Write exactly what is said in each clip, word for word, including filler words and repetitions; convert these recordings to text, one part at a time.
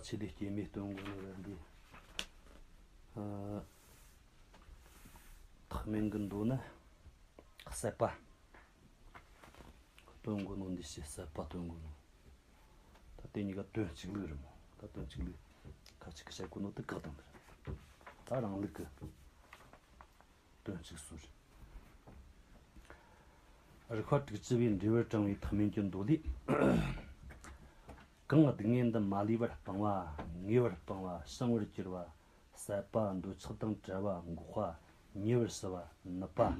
ཆེད་ལས་སྐྱེས་མའི་སྟོན་གོ་ནོ་རེད་འདི། ཨ། ཐེག་དམན་གྱི་མདོ་ན་ཟད་པ་སྟོན་གོ་ནོ་འདི་ཞེས་ཟད་པ་སྟོན་གོ་ནོ། ད་དེ་གཉིས་ཀ་དོན་གཅིག་ལུགས་རེད་མོ། ད་དོན་གཅིག་ལུགས་ཁ་ཅིག་གི་བཤད་གོ་ནོ་དེ་བཀག་དང་རེད། ད་རང་ལུགས་ཀྱི་དོན་གཅིག་སུ་རེད། རིགས་པ་དྲུག་ཅུ་པའི་འགྲེལ་པར་དྲངས་པའི་ཐེག་དམན་གྱི་མདོ་ལས། གང་སྡུག་བསྔལ་འདི་མ་ལུས་པར་སྤང་བ། ངེས་པར་སྤང་བ། བྱང་བར་གྱུར་པ། ཟད་པ། འདོད་ཆགས་དང་བྲལ་བ། འགོག་པ། ཉེ་བར་ཞི་བ། ནུབ་པ། ཨ།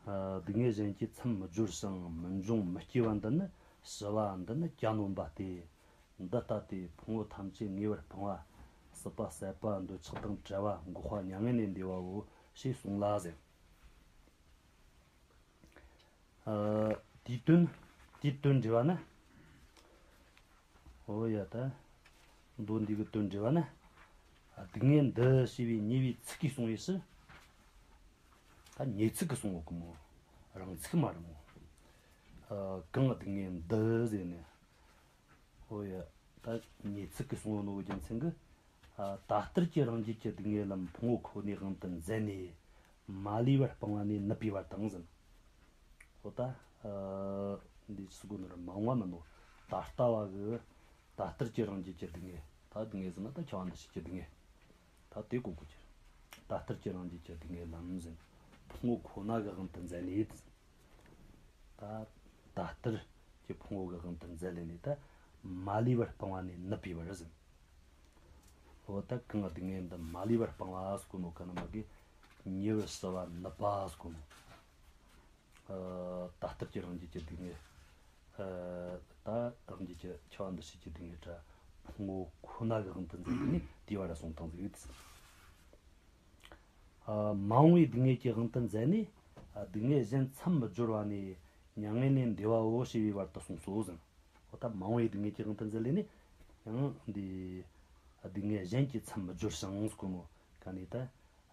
སྡུག་བསྔལ་གཞན་གྱིས་མཚམས་མི་སྦྱོར་ཞིང་མི་འབྱུང་མི་སྐྱེ་བ་འདི་ནི་ཞི་བ་འདི་ནི་གྱ་ནོམ་པ་སྟེ། འདི་ལྟ་སྟེ་ཕུང་པོ་ཐམས་ཅད་ངེས་པར་སྤང་བ། སྲིད་པ་ཟད་པ། འདོད་ཆགས་དང་བྲལ་བ། འགོག་པ། མྱ་ངན་ལས་འདས་པའོ་ཞེས་གསུངས་ལ་ཟེར། ཨ། དེའི་དོན། དེའི་དོན་འགྲེལ་བ་ན། འོ་ཡ་ད། མདོ་འདི་གི་དོན་འགྲེལ་བ་ན། ཨ། སྡུག་བསྔལ་འདི་ཞེས་པའི་ཉེ་བའི་ཚིག་གིས་གསུངས་པའི་ཕྱིར། ད་ཉེ་ཚིག་གིས་གསུངས་ཡོད་གི་མོ། རང་ཚིག་མ་རེད་མོ། ཨ། གང་སྡུག་བསྔལ་འདི་ཟེར་ནས། འོ་ཡ། ད་ཉེ་ཚིག་གིས་གསུངས་ཡོད་ནོ་གི་རྒྱུ་མཚན་གྱིས། ཨ། ད་ལྟར་གྱི་རང་རྒྱུད་ཀྱི་སྡུག་བསྔལ་ལམ་ཕུང་པོ་ཁོ་ནའི་དབང་དུ་མཛད་ནས། མ་ལུས་པར་སྤང་བ་ནས་ནུབ་པའི་བར་དང་ཟེར། འོ་ད། ཨ། འདི་ཟེར་གོ་ནོ་ར་མང་བ་མིན་ནོ། ད་ལྟ་བ་གི། ད་ལྟར་གྱི་རང་རྒྱུད་ཀྱི་སྡུག་བསྔལ། ད་སྡུག་བསྔལ་ཟེར་ན་ད་ཁྱབ་པ་འདུ་བྱེད་ཀྱི་སྡུག་བསྔལ། ད་དེ་གོ་དགོས་ཀྱི། ད་ལྟར་གྱི་རང་རྒྱུད་ཀྱི་སྡུག་བསྔལ་ལམ་ཟེར། ཕུང་པོ་ཁོ་ན་གི་དབང་དུ་མཛད་ནས། ད། ད་ལྟར་གྱི་ཕུང་པོ་གི་དབང་དུ་མཛད་ལས་ནས་ད། མ་ལུས་པར་སྤང་བ་ནས་ནུབ་པའི་བར་ཟེར། འོ་ད་གང་སྡུག་བསྔལ་འདི་མ་ལུས་པར་སྤང་བ་ཟེར་གོ་ནོ་ག་ན་མ་གི། ཉེ་བར་ཞི་བ་ནུབ་པ་ཟེར་གོ་ནོ། ཨ། ད་ལྟར་གྱི་རང་རྒྱུད་ཀྱི་སྡུག་བསྔལ། ཨ། ད་རང་རྒྱུད་ཀྱི་ཁྱབ་པ་འདུ་བྱེད་ཀྱི་སྡུག་བསྔལ་ར་ཕུང་པོ་ཁོ་ན་གི་དབང་དུ་མཛད་ནས་དེའི་བར་གསུངས་བཏང་ཟིག་ཨ། མ་འོངས་པའི་སྡུག་བསྔལ་གྱི་དབང་དུ་མཛད་ནས། ཨ། སྡུག་བསྔལ་གཞན་མཚམས་མི་སྦྱོར་བ་ནས་མྱ་ངན་ལས་འདས་པའོ་ཞེས་པའི་བར་དུ་གསུངས་སོ་ཟེར། འོ་ད་མ་འོངས་པའི་སྡུག་བསྔལ་གྱི་དབང་དུ་མཛད་ལས་ནས་ཡང་འདི། ཨ། སྡུག་བསྔལ་གཞན་གྱིས་མཚམས་མི་སྦྱོར་ཞིང་ཟེར་གོ་ནོ་ག་ནས་ད།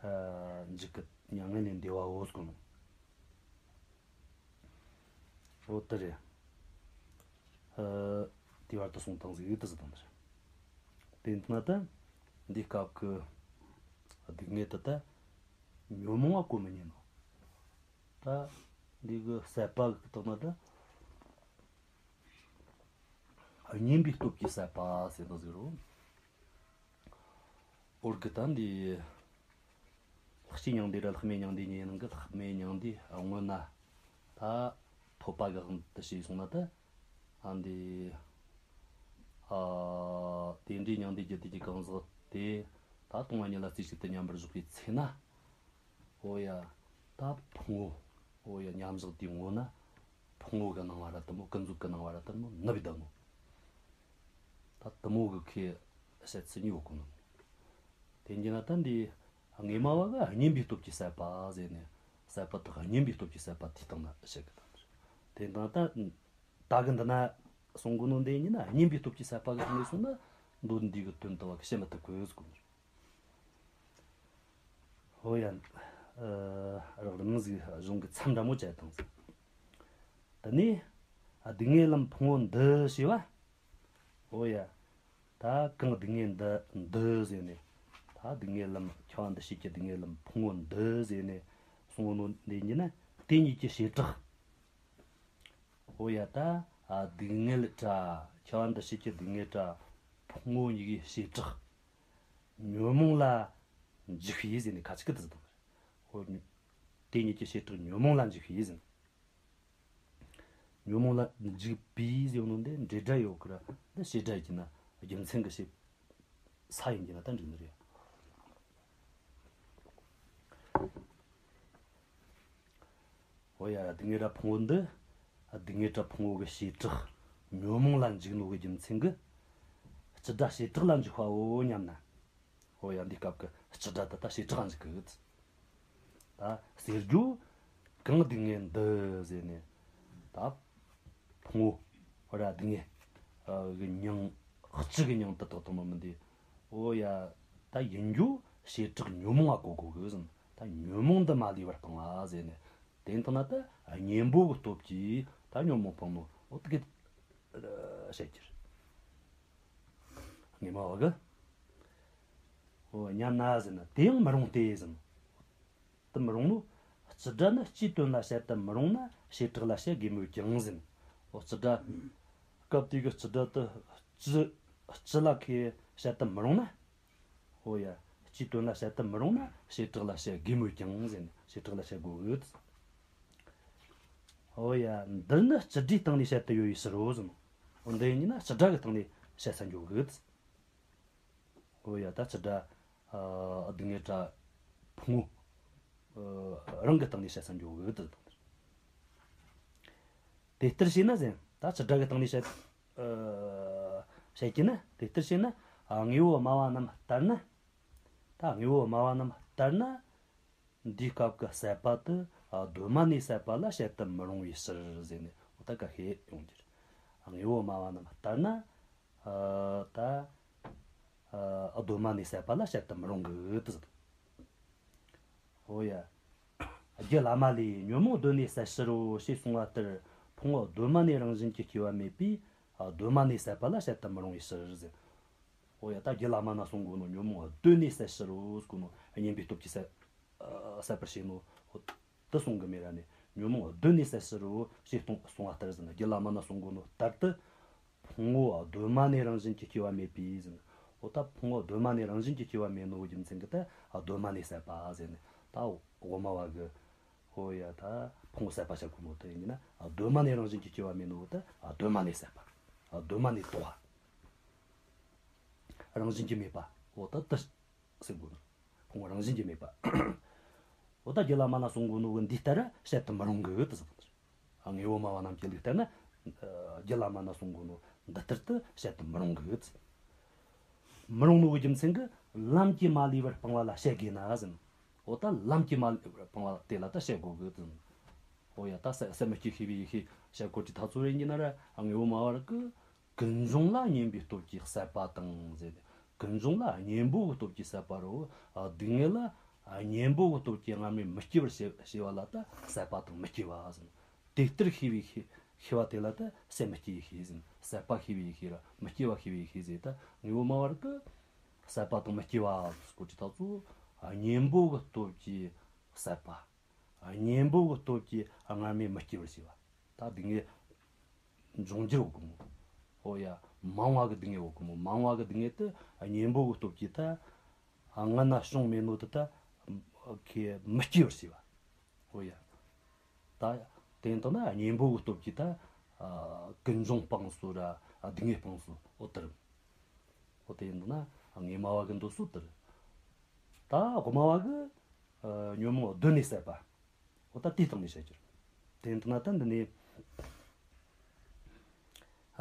ཨ། འཇིག་གི་མྱ་ངན་ལས་འདས་པའོ་ཟེར་གོ་ནོ། འོ་དེ་རེད། ཨ། དེའི་བར་དུ་གསུངས་བཏང་ཟིག་ཨེ་དེ་ཟེར་བཏང་ནི་རེད། དེ་ན་ད། འདི་སྐབས་ཀྱི་སྡུག་བསྔལ་དེ་ད་ཉོན་མོངས་པ་གོ་མི་ཉན་ནོ། ད་འདི་གི་ཟད་པ་གི་དོན་ན་ད། གཉེན་པོའི་སྟོབས་ཀྱིས་ཟད་པ་ཟེར་ནོ་ཟིག་རོ། འོར་གི་ད་འདི། ལྷག་བཅས་མྱང་འདས་ར་ལྷག་མེད་མྱང་འདས་གཉིས་ནང་གི་ལྷག་མེད་མྱང་འདས་སྔོན་ན། ད་ཐོབ་པ་གི་དབང་དུ་བྱས་སོང་ན་ད། ཨ་འདི། ཨ། དེ་འདྲའི་མྱང་འདས་ཀྱི་དུས་ཀྱི་གང་ཟག་དེ། ད་སྟོང་པ་ཉིད་ལ་རྩེ་གཅིག་ཏུ་མཉམ་པར་བཞག་པའི་ཚེ་ན། འོ་ཡ། ད་ཕུང་པོ། འོ་ཡ། མཉམ་བཞག་དེའི་ངོ་ན། ཕུང་པོ་གི་སྣང་བ་ར་དེ་མོ། ཀུན་རྫོབ་ཀྱི་སྣང་བ་ར་དེ་མོ་ནུབ་བསྡད་ནོ། ད་དེ་མོ་གི་ཁོའི་བཤད་ཚུལ་གཉིས་ཡོད་གོ་ནོ། དེ་འདི་ན་ད་འདི། དངོས་སྨྲ་བ་གི་གཉེན་པོའི་སྟོབས་ཀྱིས་ཟད་པ་ཟེར་ནས། ཟད་པ་དག་གཉེན་པོའི་སྟོབས་ཀྱིས་ཟད་པ་དེའི་སྟེང་ན་བཤད་གི་དང་། དེ་ན་ད། ད་གི་འདི་ན་གསུང་གོ་ནོ་འདི་གཉིས་ན་གཉེན་པོའི་སྟོབས་ཀྱིས་ཟད་པ་གི་སྟེང་ནས་གསུངས་ན། མདོ་འདི་གི་དོན་དུ་བ་གི་བཤད་མི་ཐུབ་གི་ཟེར་གོ་ནོ། ཧོ་ཡ། ཨ། རག་རིམ་ཟིག་གཞུང་གི་མཚམས་འདྲ་མོ་བཅད་བཏང་ཟིག་དེ་ནས། ཨ། སྡུག་བསྔལ་ལམ་ཕུང་པོ་འདི་ཞེས་པ། ཧོ་ཡ། ད་གང་སྡུག་བསྔལ་འདི་འདི་ཟེར་ནས། ད་སྡུག་བསྔལ་ལམ་ཁྱབ་པ་འདུ་བྱེད་ཀྱི་སྡུག་བསྔལ་ལམ་ཕུང་པོ་འདི་ཟེར་ནས་གསུངས་ནོ་འདི་ཉིད་ན། དེ་གཉིས་ཀྱི་བྱེ་བྲག་ཧོ་ཡ། ད། ཨ། སྡུག་བསྔལ་ར་ཁྱབ་པ་འདུ་བྱེད་ཀྱི་སྡུག་བསྔལ་ར་ཕུང་པོ་གཉིས་ཀྱི་བྱེ་བྲག་ཉོན་མོངས་ལ་འཇིགས་པའི་ཟེར་ནས་ཁ་ཅིག་གི་དུ་ཟེར་དང་། ཧོ། དེ་གཉིས་ཀྱི་བྱེ་བྲག་ཉོན་མོངས་ལ་འཇིགས་པའི་ཟེར། ཉོན་མོངས་ལ་འཇིགས་པའི་ཟེར་ནོ་འདི་འབྲེལ་སྒྲ་ཡོད་ཀི་ར། འདི་བྱེད་སྒྲ་ཡིན་ན་རྒྱུ་མཚན་གི་བྱེད་ས་ཡིན་གྱི་ན་ད་འགྲིག་ནི་རེད། འོ་ཡ། སྡུག་བསྔལ་ར་ཕུང་པོ་འདི། སྡུག་བསྔལ་ར་ཕུང་པོ་གི་བྱེ་བྲག་ཉོན་མོངས་ལ་འཇིགས་ནོ་གི་རྒྱུ་མཚན་གི། སྤྱི་སྒྲ་བྱེ་བྲག་ལ་འཇིགས་པའོ་སྙམ་ན། འོ་ཡ། འདི་སྐབས་ཀྱི་སྤྱི་སྒྲ་དེ་ད་བྱེ་བྲག་འཇིགས་གི། ད་ཟེར་རྒྱུ། གང་སྡུག་བསྔལ་འདི་ཟེར་ནས། ད་ཕུང་པོ་ར་སྡུག་བསྔལ་གི་མྱིང་། སྤྱི་གི་མྱིང་དེ་བཏགས་བཏང་ནོ་མིན་ཏེ། འོ་ཡ། ད་ཡིན་རྒྱུ་བྱེ་བྲག་ཉོན་མོངས་པ་གོ་དགོས་གི་ཟེར། ད་ཉོན་མོངས་འདི་མ་ལུས་པར་སྤང་བ་ཟེར་ནས། དེ་ལྟ་ན་ད་གཉེན་པོ་གི་སྟོབས་ཀྱིས་ད་ཉོན་མོངས་སྤང་ནོ། འོ་དེ་གི་བཤད་རྒྱུ་རེད། ངེས་མ་བ་གི། འོ་སྙམ་ན་ཟེར་ན་དེ་ཡང་མི་རུང་སྟེ་ཟེར་ན། དེ་མི་རུང་ནོ། སྤྱི་སྒྲ་ནི་སྤྱིའི་དོན་ལ་བཤད་དུ་མི་རུང་ན་བྱེ་བྲག་ལ་བཤད་དགོས་མོད་ཀྱང་ཟེར་ན། འོ་སྤྱི་སྒྲ། སྐབས་དེ་གི་སྤྱི་སྒྲ་དེ་སྤྱི་སྤྱི་ལ་ཁས་བཤད་དུ་མི་རུང་ན། འོ་ཡ། སྤྱིའི་དོན་ལ་བཤད་དུ་མི་རུང་ན་བྱེ་བྲག་ལ་བཤད་དགོས་མོད་ཀྱང་ཟེར་ན་བྱེ་བྲག་ལ་བཤད་དགོས་གི། འོ་ཡ། འདིར་ནི་སྤྱི་སྒྲའི་སྟེང་ནས་བཤད་དུ་ཡོད་པའི་ཕྱིར་རོ་ཟེར་ན། འོ་འདི་ཡིན་ན་སྤྱི་སྒྲ་གི་སྟེང་ནས་བཤད་ས་འཇོག་གི། འོ་ཡ། ད་སྤྱི་སྒྲ། ཨ། སྡུག་བསྔལ་སྒྲ། ཕུང་པོ། ཨ། རང་གི་སྟེང་ནས་བཤད་ས་འཇོག་གི་དེ་དང་། དེ་ལྟར་བྱས་ན་ཟེར། ད་སྤྱི་སྒྲ་གི་སྟེང་ནས་བཤད། ཨ། བཤད་ཀྱི་ན། དེ་ལྟར་བྱས་ན། ཨ། དངོས་པོ་སྨྲ་བ་རྣམས་ལྟར་ན། ད་དངོས་པོ་སྨྲ་བ་རྣམས་ལྟར་ན། འདིའི་སྐབས་ཀྱི་སྲེད་པ་དེ། ཨ། གདོད་མ་ནས་སྲེད་པ་ལ་བཤད་དུ་མི་རུང་བའི་ཕྱིར་ཟེར་ནས། འོ་ད་ག་ཤེད་ཡོང་གི་རེད། དངོས་པོ་སྨྲ་བ་རྣམས་ལྟར་ན། ཨ། ད། ཨ། གདོད་མ་ནས་སྲེད་པ་ལ་བཤད་དུ་མི་རུང་གི་དེ་ཟེར། འོ་ཡ། རྒྱུད་བླ་མ་ལས། ཉོན་མོངས་གདོད་ནས་ཟད་ཕྱིར་རོ་ཞེས་གསུངས་པ་ལྟར། ཕུང་པོ་གདོད་མ་ནས་རང་བཞིན་གྱིས་སྐྱེ་བ་མེད་པས། ཨ། གདོད་མ་ནས་ཟད་པ་ལ་བཤད་དུ་མི་རུང་བའི་ཕྱིར་ཟེར། འོ་ཡ། ད་རྒྱུད་བླ་མ་ན་གསུང་གོ་ནོ། ཉོན་མོངས་གདོད་ནས་ཟད་ཕྱིར་རོ་ཟེར་གོ་ནོ། གཉེན་པོའི་སྟོབས་ཀྱིས་ཟད། ཨ། ཟད་པར་བྱེད་ནོ། འོ་དེ་གསུང་གི་མེད་ར་ནས། ཉོན་མོངས་གདོད་ནས་ཟད་ཕྱིར་རོ་ཞེས་གསུངས་པ་ལྟར་ཟེར་ན། རྒྱུད་བླ་མ་ན་གསུང་གོ་ནོ་ལྟར་དུ། ཕུང་པོ་གདོད་མ་ནས་རང་བཞིན་གྱིས་སྐྱེ་བ་མེད་པས་ཟེར་ན། འོ་ད་ཕུང་པོ་གདོད་མ་ནས་རང་བཞིན་གྱིས་སྐྱེ་བ་མེད་ནོ་རྒྱུ་མཚན་གྱིས་ད་གདོད་མ་ནས་ཟད་པ་ཟེར་ནས། ད་དབུ་མ་བ་གི། འོ་ཡ། ད་ཕུང་པོ་ཟད་པ་བཤད་གོ་ནོ་དེ་ཡིན་ན། གདོད་མ་ནས་རང་བཞིན་གྱིས་སྐྱེ་བ་མེད་ནོ་ད་གདོད་མ་ནས་ཟད་པ། གདོད་མ་ནས་དོར་བ། རང་བཞིན་གྱིས་མེད་པ། འོ་ད་དེ་ཟེར་གོ་ནོ། ཕུང་པོ་རང་བཞིན་གྱིས་མེད་པ། འོ་ད་རྒྱུད་བླ་མ་ན་གསུང་གོ་ནོ་གི་འདི་ལྟར་བཤད་དུ་མི་རུང་གི་དེ་ཟེར་གོ་ནོ། དངོས་པོ་སྨྲ་བ་རྣམས་ཀྱི་ལུགས་ལྟར་ན། ཨ། རྒྱུད་བླ་མ་ན་གསུང་གོ་ནོ་འདི་ལྟར་དུ་བཤད་དུ་མི་རུང་གི། མི་རུང་ནོ་གི་རྒྱུ་མཚན་གྱིས། ལམ་གྱིས་མ་ལུས་པར་སྤང་བ་ལ་བཤད་དགོས་ན་ཟེར། འོ་ད་ལམ་གྱིས་མ་ལུས་པར་སྤང་བ་དེ་ལ་ད་བཤད་དགོས་གི་ཟེར། འོ་ཡ། ད་སེམས་སེམས་མི་སྐྱེ་ཤེས་པའི་ཡེ་ཤེས་བཤད་དགོས་ཀྱི་ཐག་ཚོད་རེད་ཡིན་ན་ར། དངོས་པོ་སྨྲ་བ་རིགས་ཀྱིས། ཀུན་འབྱུང་ལ་གཉེན་པོའི་སྟོབས་ཀྱིས་ཟད་པ་དང་ཟེར་ཏེ། ཀུན་འབྱུང་ལ་གཉེན་པོ་གི་སྟོབས་ཀྱིས་ཟད་པ་རོ། ཨ། སྡུག་བསྔལ་ལ་གཉེན་པོ་གི་སྟོབས་ཀྱིས་སྔར་མེད་མི་སྐྱེ་བར་བྱེད་བྱེད་པ་ལ་ད་ཟད་པ་དང་མི་སྐྱེ་བ་ཟེར། དེ་ལྟར་ཤེས་པའི་ཤེས་ཤེས་པ་དེ་ལ་ད་སེམས་མི་སྐྱེ་བའི་ཤེས་ཟེར། ཟད་པ་ཤེས་པའི་ཤེས་ར་མི་སྐྱེ་བ་ཤེས་པའི་ཤེས་ཟེར། ད་དངོས་པོ་སྨྲ་བ་རིགས་ཀྱིས་ཟད་པ་དང་མི་སྐྱེ་བ་ཟེར་གོ་དུས་ཐག་ཚོད། ཨ། གཉེན་པོ་གི་སྟོབས་ཀྱིས་ཟད་པ། གཉེན་པོ་གི་སྟོབས་ཀྱིས་སྔར་མེད་མི་སྐྱེ་བར་བྱེད་པ། ད་སྡུག་བསྔལ་འབྱུང་འགྱུར་ཡོད་གི་མོ། ཨོ་ཡ། མང་བ་གི་སྡུག་བསྔལ་ཡོད་གི་མོ། མང་བ་གི་སྡུག་བསྔལ་དེ་གཉེན་པོ་གི་སྟོབས་ཀྱིས་ད་སྔ་ན་བྱུང་མེད་ནོ་དེ་ད་ཁེ་མི་སྐྱེ་བར་བྱེད་པ། ཨོ་ཡ། ད་དེ་ཡིན་དང་ན་གཉེན་པོ་གི་སྟོབས་ཀྱིས་ད་ཀུན་འབྱུང་སྤངས་སོ་ར་སྡུག་བསྔལ་སྤངས་སོ། ཨོ་དེ་རེད། ཨོ་དེ་ཡིན་དང་ན་དངོས་སྨྲ་བ་གི་འདོད་སོ་དེ་རེད། ད་དབུ་མ་བ་གི་ཉོན་མོངས་གདོད་ནས་ཟད་པ། འོ་ད་དེའི་སྟེང་ནས་བཤད་རྒྱུ་རེད། དེ་ཡིན་ན་ད་འདི་ནས།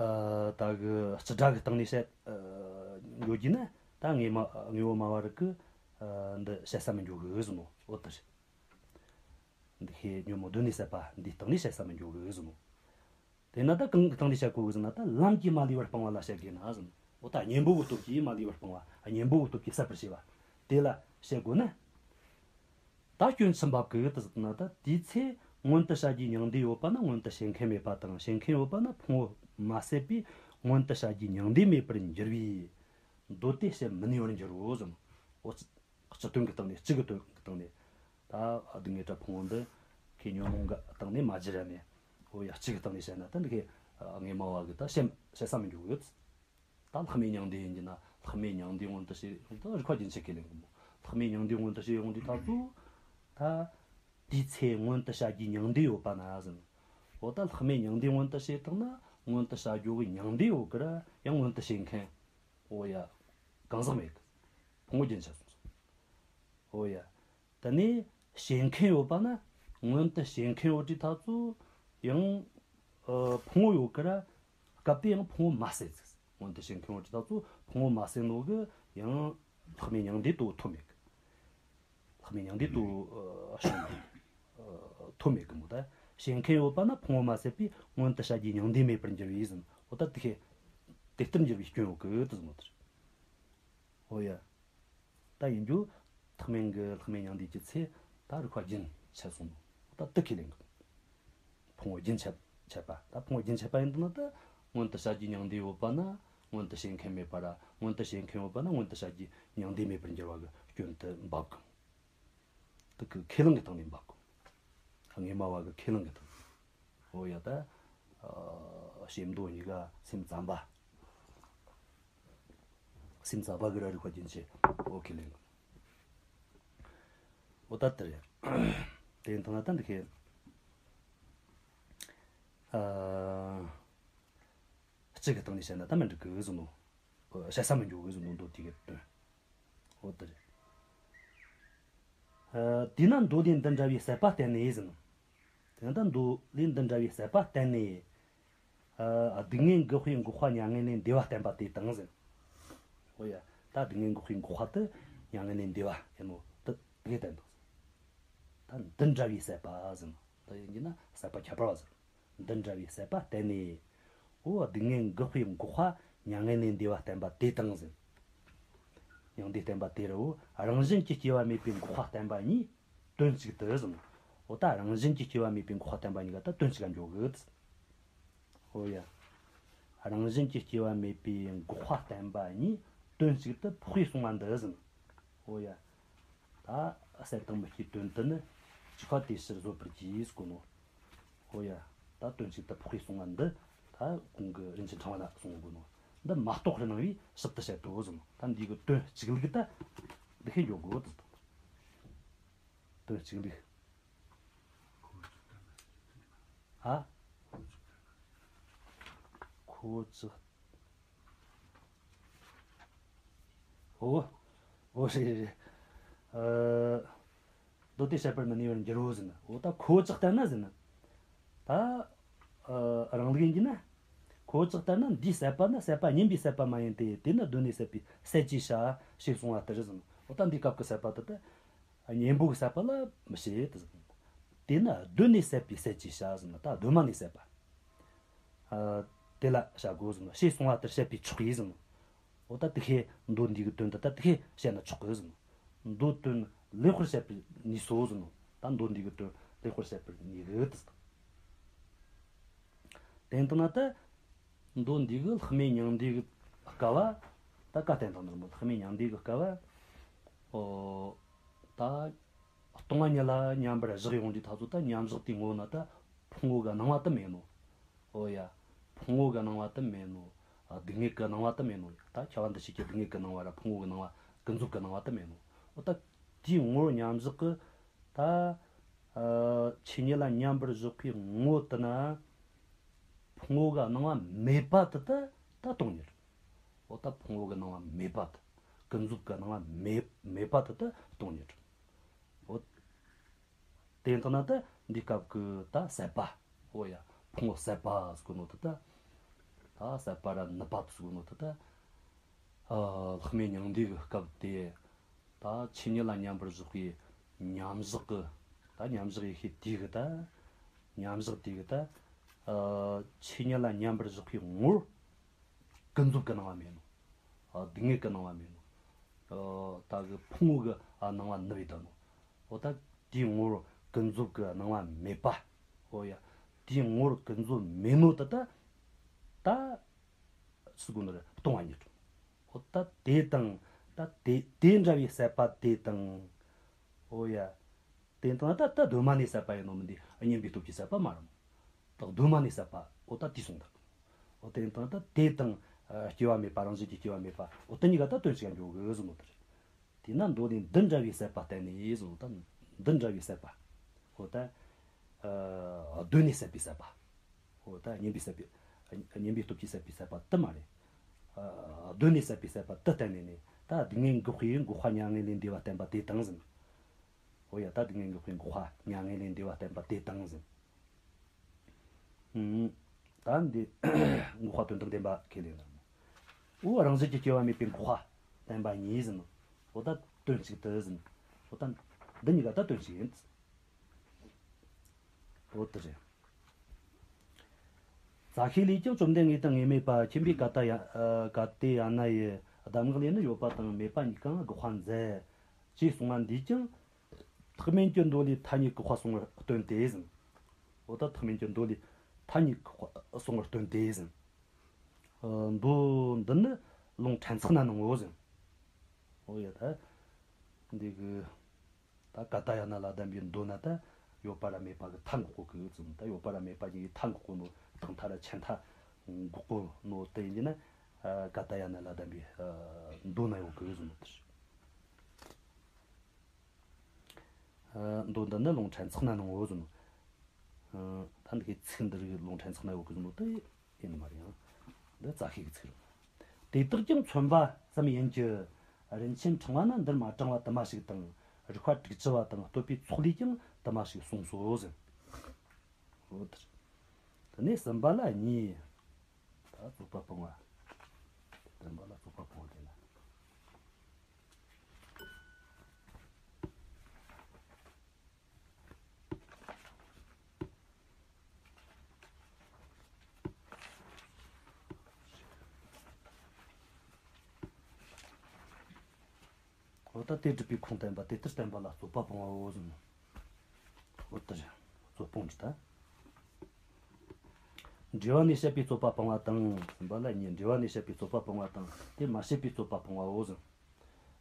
ཨ། ད་གི་སྤྱི་སྒྲ་གི་སྟེང་ནས་བཤད། ཨ། འགྱོ་རྒྱུ་ན་ད་དངོས་སྨྲ་དངོས་པོ་སྨྲ་བ་རིགས་ཀྱིས། ཨ། འདི་བཤད་ས་མི་འགྱོ་གི་ཟེར་ནོ། འོ་དེ་རེད། འདི་ཁེ་ཉོན་མོངས་གདོད་ནས་ཟད་པ་འདིའི་སྟེང་ནས་བཤད་ས་མི་འགྱོ་གི་ཟེར་ནོ། དེས་ན་ད་གང་གི་སྟེང་ནས་བཤད་དགོས་གི་ཟེར་ན། ད་ལམ་གྱིས་མ་ལུས་པར་སྤང་བ་ལ་བཤད་དགོས་ན་ཟེར་ནོ། འོ་ད་གཉེན་པོ་གི་སྟོབས་ཀྱིས་མ་ལུས་པར་སྤང་བ། གཉེན་པོ་གི་སྟོབས་ཀྱིས་ཟད་པར་བྱེད་པ། དེ་ལ་བཤད་དགོས་ན། ད་སྐྱོན་ཆེན་པོ་གི་དེ་ཟེར་ན། ད་དེའི་ཚེ་མངོན་དུ་བྱ་རྒྱུའི་མྱང་འདས་ཡོད་པ་ན་མངོན་དུ་བྱེད་མཁན་མེད་པ་དང་། བྱེད་མཁན་ཡོད་པ་ན་ཕུང་པོ་མ་ཟད་པས་མངོན་དུ་བྱ་རྒྱུའི་མྱང་འདས་མེད་པར་འགྱུར་བས། མདོ་སྡེ་བཤད་མི་ནུས་པར་འགྱུར་རོ་ཟེར་ནོ། འོ། སྤྱི་དོན་གྱི་སྟེང་ནས། སྤྱི་གི་དོན་གྱི་སྟེང་ནས། ད་སྡུག་བསྔལ་སྒྲ་ཕུང་པོ་འདི་ཁེ་ཉོན་མོངས་ཀྱི་སྟེང་ནས་མ་བརྗོད་ར་ནས། འོ་ཡ། སྤྱི་གི་སྟེང་ནས་བཤད་ན་ད་འདི་ཁེ་དངོས་སྨྲ་བ་གི་ད་བཤད་བཤད་ས་མི་འགྱོ་གི་ཡོད། ད་ལྷག་མེད་མྱང་འདས་ཡིན་གྱི་ན། ལྷག་མེད་མྱང་འདས་མངོན་དུ་བྱེད་ཡོང་དུས་རིགས་པ་རྒྱུན་ཆད་ཁས་ལེན་གི་མོ། ལྷག་མེད་མྱང་འདས་མངོན་དུ་བྱེད་ཡོང་དུས་ཐག་ཚོད། ད་དེའི་ཚེ་མངོན་དུ་བྱ་རྒྱུའི་མྱང་འདས་ཡོད་པ་ན་ཟེར་ནོ། འོ་ད་ལྷག་མེད་མྱང་འདས་མངོན་དུ་བྱེད་བཏང་ན་མངོན་དུ་བྱ་རྒྱུ་གི་མྱང་འདས་ཡོད་གི་ར། ཡང་མངོན་དུ་བྱེད་མཁན། འོ་ཡ། གང་ཟག་མེད་གི། ཕུང་པོ་རྒྱུན་ཆད་སོང་སོང་། འོ་ཡ། དེ་ནས་བྱེད་མཁན་ཡོད་པ་ན། མངོན་དུ་བྱེད་མཁན་ཡོད་དུས་ཐག་ཚོད་ཡང་། ཨ། ཕུང་པོ་ཡོད་གི་ར། སྐབས་དེ་ཡང་ཕུང་པོ་མ་ཟད་ཟིག། མངོན་དུ་བྱེད་མཁན་ཡོད་དུས་ཐག་ཚོད་ཕུང་པོ་མ་ཟད་ནོ་གི་ཡང་ལྷག་མེད་མྱང་འདས་དེ་ཐོབ་མེད་གི། ལྷག་མེད་མྱང་འདས་དེ་བྱུང་མེད་གི། ཐོབ་མེད་གི་མོ། ད་བྱེད་མཁན་ཡོད་པ་ན་ཕུང་པོ་མ་ཟད་པས་མངོན་དུ་བྱ་རྒྱུའི་མྱང་འདས་མེད་པར་འགྱུར་བས་ཟེར་ནོ། འོ་ད་དེ་ཁེ་དེ་ལྟར་འགྱུར་བའི་སྐྱོན་ཡོད་གི་དེ་ཟེར་ནོ་དེ་རེད། འོ་ཡ། ད་ཡིན་རྒྱུ། ཐེག་དམན་གྱི་ལྷག་མེད་མྱང་འདས་ཀྱི་ཚེ་ད་རིགས་པ་རྒྱུན་ཆད་སོང་ནོ། ད་དེ་ཁས་ལེན་གི། ཕུང་པོ་རྒྱུན་ཆད་ཆད་པ། ད་ཕུང་པོ་རྒྱུན་ཆད་པ་ཡིན་དུས་ན་ད་མངོན་དུ་བྱ་རྒྱུའི་མྱང་འདས་ཡོད་པ་ན། མངོན་དུ་བྱེད་མཁན་མེད་པ་ར། མངོན་དུ་བྱེད་མཁན་ཡོད་པ་ན་མངོན་དུ་བྱ་རྒྱུའི་མྱང་འདས་མེད་པར་འགྱུར་བ་གི་སྐྱོན་དེ་འབབ་གི། དེ་གི་ཁས་བླངས་ཀྱི་སྟེང་ནས་འབབ་གི། དངོས་སྨྲ་བ་གི་ཁས་བླངས་ཀྱི་སྟེང་ནས། འོ་ཡ་ད། ཨ། བྱེ་མདོ་གཉིས་ཀ་སེམས་ཙམ་པ། སེམས་ཙམ་པ་གི་ར་རིག་པ་རྒྱུན་ཆད། འོ་ཁས་ལེན་གི། འོ་ད་དེ་རེད། དེ་ཡིན་དང་ད་འདི་ཁས། ཨ། གཅིག་གི་སྟེང་ནས་བཤད་ན་ད་མི་འགྲིག་གི་ཟེར་ནོ། བཤད་ས་མི་འགྱོ་གི་ཟེར་ནོ། མདོ་དེ་གི་དོན། འོ་དེ་རེད། ཨ། དེས་ན་མདོ་ལས་འདི་འདྲ་བའི་ཟད་པ་བསྟན་ནས་ཟེར་ནོ། དེ་ད་མདོ་ལས་འདི་འདྲ་བའི་ཟད་པ་བསྟན་ནས། ཨ། སྡུག་བསྔལ་འགག་པའི་འགོག་པ་མྱ་ངན་ལས་འདས་པ་བསྟན་པ་དེ་དང་ཟེར། འོ་ཡ། ད་སྡུག་བསྔལ་འགག་པའི་འགོག་པ་དེ་མྱ་ངན་ལས་འདས་པ་ཡིན་ནོ་དེ་དེ་བསྟན་དང་ཟེར། ད་འདི་འདྲ་བའི་ཟད་པ་ཟེར་ནོ། ད་ཡིན་གྱི་ན་ཟད་པ་ཁྱད་པར་བ་ཟེར། འདི་འདྲ་བའི་ཟད་པ་བསྟན་ནས། འོ་སྡུག་བསྔལ་འགག་པའི་འགོག་པ་མྱ་ངན་ལས་འདས་པ་བསྟན་པ་དེ་དང་ཟེར། མྱང་འདས་བསྟན་པ་དེ་རུ་རང་བཞིན་གྱིས་སྐྱེ་བ་མེད་པའི་འགོག་པ་བསྟན་པ་གཉིས་དོན་གཅིག་ཏུ་ཟེར། འོ་ད་རང་བཞིན་གྱིས་སྐྱེ་བ་མེད་པའི་འགོག་པ་བསྟན་པ་གཉིས་ཀ་ད་དོན་གཅིག་ག་འཇོག་གི། འོ་ཡ། རང་བཞིན་གྱིས་སྐྱེ་བ་མེད་པའི་འགོག་པ་བསྟན་པ་གཉིས་དོན་གཅིག་ཏུ་འཕགས་པས་གསུངས་པ་འདི་ཟེར། འོ་ཡ། ད་གསལ་དང་མི་སྐྱེའི་དོན་དུ་ནི། གཅིག་པ་དེ་ཕྱིར་བཟོད་པར་གྱིས་ཟེར་གོ་ནོ། ཧོ་ཡ། ད་དོན་གཅིག་ཏུ་འཕགས་པས་གསུངས་པ་འདི། ད་གོང་གི་རིན་ཆེན་ཕྲེང་བ་ན་གསུངས་དགོས་ནོ། འདི་མ་རྟོགས་པར་སྣང་བས་ཞིབ་ཏུ་བཤད་དོ་ཟེར་ནོ། ད་འདི་གི་དོན་གཅིག་ལུགས་ད་འདི་ཁས་འཇོག་དགོས་ཟེར། དོན་གཅིག་ལུགས། ཧ། ཁོ་ཅི། འོ། འོ་རེད་རེད། ཨ། མདོ་སྡེ་བཤད་པར་མི་ནུས་པར་འགྱུར་རོ་ཟེར་ན། འོ་ད་ཁོ་ཅག་ལྟར་ན་ཟེར་ན། ད། ཨ། རང་ལུགས་ཡིན་གྱི་ན། ཁོ་ཅག་ལྟར་ན་འདིའི་ཟད་པ་ནི་ཟད་པ་གཉེན་པོའི་ཟད་པ་མ་ཡིན་ཏེ། དེ་ནི་གདོད་ནས་ཟད་པའི་ཟད་ཅེས་བྱ། ཞེས་གསུངས་པ་ལྟར་ཟེར་ན། འོ་ད་འདིའི་སྐབས་ཀྱི་ཟད་པ་དེ་ད། གཉེན་པོ་གི་ཟད་པ་ལ་མི་བྱེད་དེ་ཟེར། དེ་ནི་གདོད་ནས་ཟད་པའི་ཟད་ཅེས་བྱ་ཟེར་ན། ད་གདོད་མ་ནས་ཟད་པ། ཨ། དེ་ལ་བྱ་དགོས་ཟེར་ན། ཞེས་གསུངས་པ་ལྟར་བཤད་པས་ཆོག་གི་ཟེར་ན། འོ་ད་དེ་ཁས་མདོ་འདི་གི་དོན་དེ་ད་དེ་ཁས་བཤད་ན་ཆོག་གི་ཟེར་ན། མདོ་དོན་ལེགས་པར་བཤད་པར་ནུས་སོ་ཟེར་ན། ད་མདོ་འདི་གི་དོན་ལེགས་པར་བཤད་པར་ནུས་གི་དེ་ཟེར། དེ་ཡིན་དང་ན་ད། མདོ་འདི་གི་ལྷག་མེད་མྱང་འདས་གི་སྐབས་བ། ད་བཀའ་བསྟན་དང་ནི་མོ་ལྷག་མེད་མྱང་འདས་གི་སྐབས་བ། ཨོ། ད། སྟོང་པ་ཉིད་ལ་མཉམ་པར་བཞག་ཡོང་དུས་ད་ཚོ་ད་མཉམ་བཞག་དེའི་ངོ་བོ་ན་ད་ཕུང་པོ་གི་སྣང་བ་དེ་མེད་ནོ། ཨོ་ཡ། ཕུང་པོ་གི་སྣང་བ་དེ་མེད་ནོ། ཨ། སྡུག་བསྔལ་གི་སྣང་བ་དེ་མེད་ནོ། ད་ཁྱབ་པ་འདུ་བྱེད་ཀྱི་སྡུག་བསྔལ་གི་སྣང་བ་ར་ཕུང་པོ་གི་སྣང་བ་ཀུན་རྫོབ་ཀྱི་སྣང་བ་དེ་མེད་ནོ། ཨོ་ད་དེའི་ངོ་བོ་མཉམ་བཞག་གི། ད། ཨ། ཆོས་ཉིད་ལ་མཉམ་པར་བཞག་པའི་ངོ་བོ་དེ་ན། ཕུང་པོ་གི་སྣང་བ་མེད་པ་དེ་ད་ད་སྟོང་ཉིད་རེད། འོ་ད་ཕུང་པོ་གི་སྣང་བ་མེད་པ་དེ། ཀུན་རྫོབ་ཀྱི་སྣང་བ་མེད་མེད་པ་དེ་ད་སྟོང་ཉིད་རེད། འོ། དེ་ཡིན་དང་ན་ད་འདིའི་སྐབས་ཀྱི་ད་ཟད་པ། འོ་ཡ། ཕུང་པོ་ཟད་པ་ཟེར་གོ་ནོ་དེ་ད། ད་ཟད་པ་ར་ནུབ་པ་ཟེར་གོ་ནོ་དེ་ད། ཨ། ལྷག་མེད་མྱང་འདས་ཀྱི་སྐབས་དེ། ད་ཆོས་ཉིད་ལ་མཉམ་པར་བཞག་པའི་མཉམ་བཞག་གི། ད་མཉམ་བཞག་ཡེ་ཤེས་དེ་གི་ད། མཉམ་བཞག་དེ་གི་ད། ཨ། ཆོས་ཉིད་ལ་མཉམ་པར་བཞག་པའི་ངོར། ཀུན་རྫོབ་ཀྱི་སྣང་བ་མེད་ནོ། ཨ། སྡུག་བསྔལ་གྱི་སྣང་བ་མེད་ནོ། ཨ། ད་གི་ཕུང་པོ་གི། ཨ། སྣང་བ་ནུབ་ཡི་ད་ནོ། འོ་ད་དེའི་ངོར་ཀུན་རྫོབ་ཀྱི་སྣང་བ་མེད་པ། འོ་ཡ། དེའི་ངོར་ཀུན་རྫོབ་མེད་ནོ་ད་ད། ད། ཟེར་གོ་ནོ་རེད། སྟོང་པ་ཉིད། འོ་ད་དེ་དང་། ད་དེ་དེ་འདྲ་བའི་ཟད་པ་དེ་དང་། འོ་ཡ། དེ་དང་ད་ད་གདོད་མ་ནས་ཟད་པ་ཡིན་ནོ་མིན་ཏེ། གཉེན་པོའི་སྟོབས་ཀྱིས་ཟད་པ་མ་རེད། ད་གདོད་མ་ནས་ཟད་པ། འོ་ད་དེ་གསུངས་ད། འོ་དེ་དང་ད་དེ་དང་། ཨ། སྐྱེ་བ་མེད་པ། རང་བཞིན་གྱིས་སྐྱེ་བ་མེད་པ། འོ་དེ་གཉིས་ཀ་ད་དོན་གཅིག་ག་འཇོག་གི་ཟེར་ནོ་དེ་རེད། དེས་ན་མདོ་ནས་འདི་འདྲ་བའི་ཟད་པ་བསྟན་ནས་ཟེར་ནོ་ད། འདི་འདྲ་བའི་ཟད་པ། འོ་ད། ཨ། གདོད་ནས་ཟད་པའི་ཟད་པ། འོ་ད་གཉེན་པོས་ཟད་པའི། གཉེན་པོའི་སྟོབས་ཀྱིས་ཟད་པའི་ཟད་པ་དེ་མ་རེད། ཨ། གདོད་ནས་ཟད་པའི་ཟད་པ་དེ་བསྟན་ནས་ནི། ད་སྡུག་བསྔལ་འགག་པའི་འགོག་པ་མྱ་ངན་ལས་འདས་པ་བསྟན་པ་དེ་དང་ཟེར། འོ་ཡ། ད་སྡུག་བསྔལ་འགག་པའི་འགོག་པ་མྱ་ངན་ལས་འདས་པ་བསྟན་པ་དེ་དང་ཟེར། ཨུམ། ད་འདི་འགོག་པ་དོན་དམ་བདེན་པ་ཁས་ལེན་དང་། འོ་རང་བཞིན་གྱིས་སྐྱེ་བ་མེད་པའི་འགོག་པ་བསྟན་པ་གཉིས་ཟེར་ནོ། འོ་ད་དོན་གཅིག་ཏུ་ཟེར། འོ་ད་འདི་གཉིས་ཀ་ད་དོན་གཅིག་ཡིན། འོ་དེ་རེད། རྩ་ཤེ་ལས་ཀྱང་བཅོམ་ལྡན་དངོས་དང་དངོས་མེད་པ། མཁྱེན་པས་ག་ཏ་ཡ། ཨ། ག་ཏེ་ཡ་ན་ཡི་གདམས་ངག་ལས་ནི་ཡོད་པ་དང་མེད་པ་གཉིས་ཀའང་དགག་པ་མཛད། ཅེས་གསུངས་པ་འདིས་ཀྱང་། ཐེག་དམན་གྱི་མདོ་ལས་ཐ་སྙད་དགག་པ་གསུངས་པར་སྟོན་ཏེ་ཟེར། འོ་ད་ཐེག་དམན་གྱི་མདོ་ལས་ཐ་སྙད་དགག་པ་གསུངས་པར་སྟོན་ཏེ་ཟེར། མདོ་འདི་ནི་ལུང་ཕྲན་ཚེགས་ན་སྣང་ངོ་ཟེར། འོ་ཡ་ད། འདི་གི་ད་ཀ་ཏ་ཡ་ན་ལ་ལྡན་པའི་མདོ་ན་ད་ཡོད་པ་ར་མེད་པ་གི་མཐའ་འགོག་གོ་གི་ཟེར། ད་ཡོད་པ་ར་མེད་པ་གཉིས་ཀྱི་མཐའ་འགོག་གོ་ནོ་ཐང་མཐའ་ར་ཆད་མཐའ་འགོག་གོ་ནོ་དེ་ཡིན་གྱི་ན། ཀ་ཏ་ཡ་ན་ལ་ལྡན་པའི་མདོ་ན་ཡོད་གི་ཟེར་ནོ་དེ་རེད། མདོ་འདི་ནི་ལུང་ཕྲན་ཚེགས་ན་སྣང་ངོ་ཟེར་ནོ། ད་འདི་གི་ཚིག་འདི་རིགས་ལུང་ཕྲན་ཚེགས་ན་ཡོད་གི་ཟེར་ནོ་དེ་ཡིན་ནི་མ་རེད་ཡང་། འདི་རྩ་ཤེ་གི་ཚིག་རེད། དེ་དག་ཀྱང་མཚོན་པ་ཙམ་ཡིན་གྱི། རིན་ཆེན་ཕྲེང་བ་ན་འདིར་མ་དྲངས་པ་དུ་མ་ཞིག་དང་། རིགས་པ་དྲུག་ཅུ་བ་དང་བསྟོད་པའི་ཚོགས་ལས་ཀྱང་དུ་མ་ཞིག་གསུངས་སོ་ཟེར། འོ་དེ་རེད། དེ་ནས་གསུམ་པ་ལ་གཉིས། ད་རྩོད་པ་སྤོང་བ། དེ་བསྟན་པ་ལ་རྩོད་པ་སྤོང་བ་དེ་ན། འོ་ད་དེ་སྒྲུབ་པའི་ཁུངས་བསྟན་པ་དེ་ལྟར་བསྟན་པ་ལ་རྩོད་པ་སྤོང་བའོ་ཟེར། འོ་ད་རེད། རྩོད་སྤོང་རེད་ད། འགྲེལ་བ་ནས་བཤད་པའི་རྩོད་པ་སྤོང་བ་དང་། གསུམ་པ་ལ་གཉིས། འགྲེལ་བ་ནས་བཤད་པའི་རྩོད་པ་སྤོང་བ་དང་དེ་མ་བཤད་པའི་རྩོད་པ་སྤོང་བའོ་ཟེར།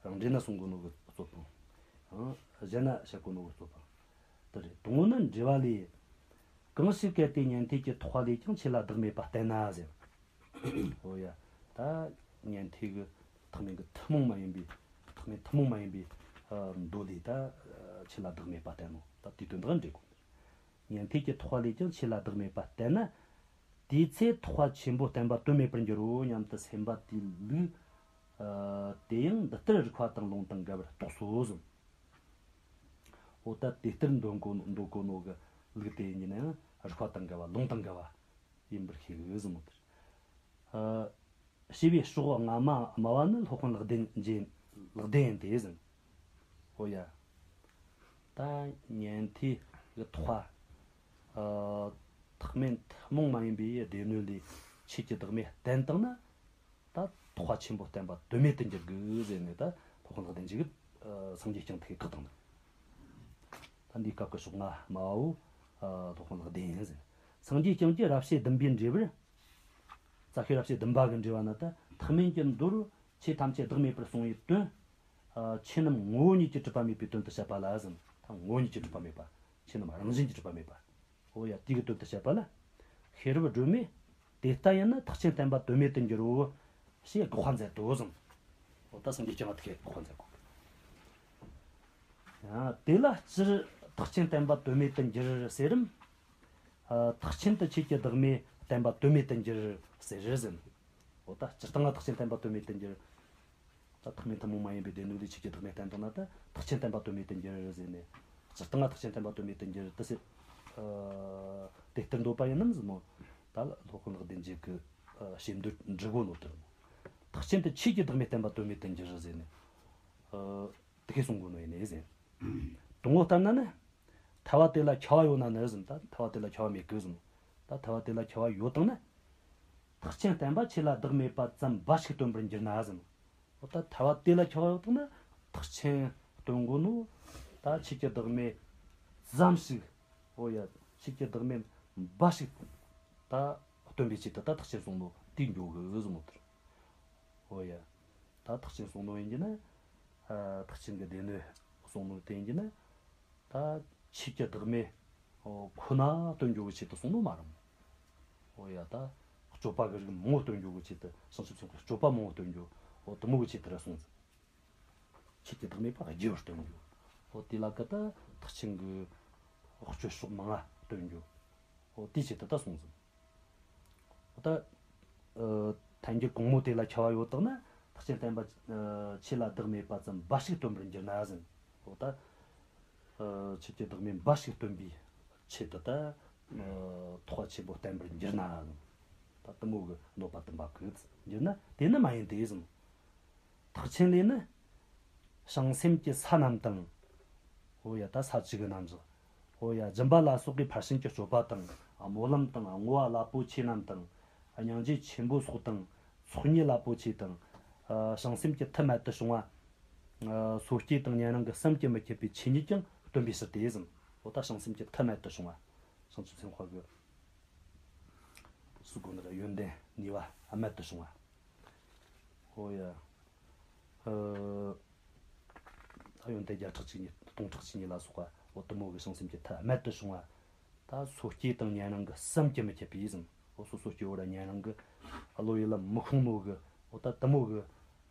རང་འགྲེལ་ན་གསུང་གོ་ནོ་གི་རྩོད་སྤོང་། ཡང་གཞན་ན་བཤད་གོ་ནོ་གི་རྩོད་སྤོང་། དེ་རེད། དང་པོ་ནི་འགྲེལ་བ་ལས། གང་ཞིག་གལ་ཏེ་ཉན་ཐོས་ཀྱི་ཐེག་པ་ལས་ཀྱང་ཆོས་ལ་བདག་མེད་པ་བསྟན་ན་ཟེར། འོ་ཡ། ད་ཉན་ཐོས་ཀྱི་ཐེག་དམན་གྱི་ཐུན་མོང་མ་ཡིན་པའི། ཐེག་དམན་ཐུན་མོང་མ་ཡིན་པའི་ཨ་མདོ་ལས་ད་ཆོས་ལ་བདག་མེད་པ་བསྟན་ནོ། ད་དེའི་དོན་དག་འགྲེལ་དགོས། ཉན་ཐོས་ཀྱི་ཐེག་པ་ལས་ཀྱང་ཆོས་ལ་བདག་མེད་པ་བསྟན་ན། དེའི་ཚེ་ཐེག་པ་ཆེན་པོ་བསྟན་པ་དོན་མེད་པར་འགྱུར་རོ་སྙམ་དུ་སེམས་པ་དེའི་ལུགས། ཨ་དེ་ཡང་འདི་ལྟར་རིགས་པ་དང་ལུང་དང་འགལ་བར་རྟོགས་སོ་ཟེར། འོ་ད་དེ་ལྟར་འདོད་གོ་འདོད་གོ་ནོ་གི་ལུགས་དེ་ཡིན་ན་ཡང་རིགས་པ་དང་འགལ་བ་ལུང་དང་འགལ་བ་ཡིན་པར་ཤེས་གི་ཟེར་ནོ་དེ་རེད། ཨ། ཞེས་པའི་ཕྱོགས་སྔ་མ་སྨྲ་བ་ནི་སློབ་དཔོན་ལེགས་ལྡན་འབྱེད་ལེགས་ལྡན་ཡིན་ཏེ་ཟེར། འོ་ཡ། ད་ཉན་ཐོས་ཀྱི་ཐེག་པ། ཨ་ཐེག་དམན་ཐུན་མོང་མ་ཡིན་པའི་སྡེ་སྣོད་ལས་ཆོས་ཀྱི་བདག་མེད་བསྟན་བཏང་ན། ད་ཐེག་པ་ཆེན་པོ་བསྟན་པ་དོན་མེད་དུ་འགྱུར་དགོས་ཟེར་ནས་ད་སློབ་དཔོན་ལེགས་ལྡན་འབྱེད་ཀྱིས་ཨ་སངས་རྒྱས་བསྐྱངས་ཐེག་བཀག་བཏང་ནི། ད་འདིའི་སྐབས་ཀྱི་ཕྱོགས་སྔ་སྨྲ་བ་བོ་ཨ་སློབ་དཔོན་ལེགས་ལྡན་ཡིན་ཟེར། སངས་རྒྱས་བསྐྱངས་ཀྱིས་རབ་བྱེད་བདུན་པའི་འགྲེལ་པར། རྩ་ཤེ་རབ་བྱེད་བདུན་པ་གི་འགྲེལ་བ་ན་ད་ཐེག་དམན་གྱི་མདོར་ཆོས་ཐམས་ཅད་བདག་མེད་པར་གསུངས་པའི་དོན། ཨ་ཆོས་རྣམས་ངོ་བོ་ཉིད་ཀྱིས་གྲུབ་པ་མེད་པའི་དོན་དུ་བཤད་པ་ལ་ཟེར། ད་ངོ་བོ་ཉིད་ཀྱིས་གྲུབ་པ་མེད་པ། ཆོས་རྣམས་རང་བཞིན་གྱིས་གྲུབ་པ་མེད་པ། འོ་ཡ། དེ་གི་དོན་དུ་བཤད་པ་ལ། ཤེས་རབ་སྒྲོན་མས་དེ་ལྟ་ཡིན་ན་ཐེག་ཆེན་བསྟན་པ་དོན་མེད་དུ་འགྱུར་རོ། ཞེས་དགག་པ་མཛད་དོ་གསུངས། འོ་ད་སངས་རྒྱས་བསྐྱངས་པ་དེ་དགག་པ་མཛད་གོ། ཡང་དེ་ལ་སྤྱིར་ཐེག་ཆེན་བསྟན་པ་དོན་མེད་དུ་འགྱུར་ཟེར་རམ། ཨ་ཐེག་ཆེན་དུ་ཆོས་ཀྱི་བདག་མེད་བསྟན་པ་དོན་མེད་དུ་འགྱུར་ཟེར་རེད་ཟེར། འོ་ད་སྤྱིར་བཏང་ལ་ཐེག་ཆེན་བསྟན་པ་དོན་མེད་དུ་འགྱུར། ད་ཐེག་དམན་ཐུན་མོང་མ་ཡིན་པའི་སྡེ་སྣོད་ལས་ཆོས་ཀྱི་བདག་མེད་བསྟན་བཏང་ན་ད་ཐེག་ཆེན་བསྟན་པ་དོན་མེད་དུ་འགྱུར་ཟེར་ནས། སྤྱིར་བཏང་ལ་ཐེག་ཆེན་བསྟན་པ་དོན་མེད་དུ་འགྱུར་དུ་ཟེར། ཨ་དེ་ལྟར་འདོད་པ་ཡིན་ནམ་ཟེར་མོ། ད་ལ་སློབ་དཔོན་ལེགས་ལྡན་འབྱེད་ཀྱི་ཨ་ཞེ་འདོད་འགྲུབ་གོ་ནོ་དེར་མོ། ཐེག་ཆེན་དུ་ཆོས་ཀྱི་བདག་མེད་བསྟན་པ་དོན་མེད་དུ་འགྱུར་ཟེར་ནས། ཨ་དེ་གས་གསུང་གོ་ནོ་ཡིན་ནས་ཟེར། དང་པོ་ལྟར་ན་ནི། ཐལ་བ་དེ་ལ་ཁྱབ་པ་ཡོད་ན་ནི་ཟེར། ད་ཐལ་བ་དེ་ལ་ཁྱབ་པ་མེད་གི་ཟེར། ད་ཐལ་བ་དེ་ལ་ཁྱབ་པ་ཡོད་དང་ན། ཐེག་ཆེན་བསྟན་པ་ཆོས་ལ་བདག་མེད་པ་ཙམ་འབའ་ཞིག་སྟོན་པར་འགྱུར་ན་ཟེར། འོ་ད་ཐལ་བ་དེ་ལ་ཁྱབ་པ་ཡོད་དང་ན་ཐེག་ཆེན་སྟོན་གོ་ནོ། ད་ཆོས་ཀྱི་བདག་མེད་ཙམ་ཞིག་འོ་ཡ། ཆོས་ཀྱི་བདག་མེད་འབའ་ཞིག་ད་སྟོན་པའི་ཆེད་དུ་ད་ཐེག་ཆེན་གསུང་ནོ་དེ་འགྱོ་གི་ཟེར་མོ་དེར། འོ་ཡ། ད་ཐེག་ཆེན་གསུང་ནོ་ཡིན་གྱི་ན། ཨ་ཐེག་ཆེན་གྱི་སྡེ་སྣོད་གསུང་ནོ་དེ་ཡིན་གྱི་ན། ད་ཆོས་ཀྱི་བདག་མེད་ཁོ་ན་སྟོན་རྒྱུ་གི་ཆེད་དུ་གསུངས་ནོ་མ་རེད། འོ་ཡ། ད་སྤྱོད་པ་གི་རིགས་མང་པོ་སྟོན་རྒྱུ་གི་ཆེད་དུ། བྱང་ཆུབ་སེམས་དཔའི་སྤྱོད་པ་མང་པོ་སྟོན་རྒྱུ། འོ་དེ་མོ་གི་ཆེད་དུ་ར་གསུངས་ཟིན། ཆོས་ཀྱི་བདག་མེད་པ་རྒྱས་པར་སྟོན་རྒྱུ། འོ་དེ་ལ་ཀ་ད་ཐེག་ཆེན་གྱི་སྤྱོད་ཕྱོགས་མང་ང་སྟོན་རྒྱུ། འོ་དེའི་ཆེད་དུ་ད་གསུངས་ཟིན། ད་ཨ་ཐལ་འགྱུར་གོང་མོ་དེ་ལ་ཁྱབ་པ་ཡོད་དང་ན། ཐེག་ཆེན་བསྟན་པ་ཨ་ཆོས་ལ་བདག་མེད་པ་ཙམ་འབའ་ཞིག་སྟོན་པར་འགྱུར་ན་ཟེར། འོ་ད་ཨ་ཆོས་ཀྱི་བདག་མེད་འབའ་ཞིག་སྟོན་པའི་ཆེད་དུ་ད་ཨ་ཐེག་པ་ཆེན་པོ་བསྟན་པར་འགྱུར་ན་ཟེར། ད་དེ་མོ་གི་གནོད་པ་དུ་འབབ་གི་འགྱུར་ན། དེ་ནི་མ་ཡིན་ཏེ་ཟེར། ཐེག་ཆེན་ལས་ནི། བྱང་སེམས་ཀྱི་ས་རྣམས་དང་། འོ་ཡ། ད་ས་བཅུ་གི་རྣམ་གཞག་འོ་ཡ། སྦྱིན་པ་ལ་སོགས་པའི་ཕར་ཕྱིན་གྱི་སྤྱོད་པ་དང་། སྨོན་ལམ་དང་། བསྔོ་བ་རླབས་པོ་ཆེ་རྣམས་དང་། སྙིང་རྗེ་ཆེན་པོ་སོགས་དང་། ཚོགས་གཉིས་རླབས་པོ་ཆེ་དང་། ཨ་བྱང་སེམས་ཀྱི་མཐུ་རྨད་དུ་བྱུང་བ། ཨ་སོ་སྐྱེ་དང་ཉན་རང་གི་བསམ་གྱིས་མི་ཁྱབ་པའི་ཆོས་ཉིད་ཀྱང་སྟོན་པའི་ཕྱིར་ཏེ་ཟེར། འོ་ད་བྱང་སེམས་ཀྱི་མཐུ་རྨད་དུ་བྱུང་བ། བྱང་ཆུབ་སེམས་དཔའ་གི། སུ་དགོས་ན་ར་ཡོན་ཏན་ནུས་པ་རྨད་དུ་བྱུང་བ། ཨོ་ཡ། ཨ། ད་ཡོན་ཏན་བརྒྱ་ཕྲག་གཅིག་གཉིས་སྟོང་ཕྲག་གཅིག་གཉིས་ལ་སོགས་པ་འོ་དུ་མོ་གི་བྱང་སེམས་ཀྱི་ཐད་རྨད་དུ་བྱུང་བ། ད་སོ་སྐྱེ་དང་ཉན་རང་གི་བསམ་གྱིས་མི་ཁྱབ་པའི་ཟིན། འོ་སོ་སོ་སྐྱེ་བོ་ར་ཉན་རང་གི་བློ་ཡི་ལམ་མི་ཤོང་ནོ་གི། འོ་ད་དུ་མོ་གི།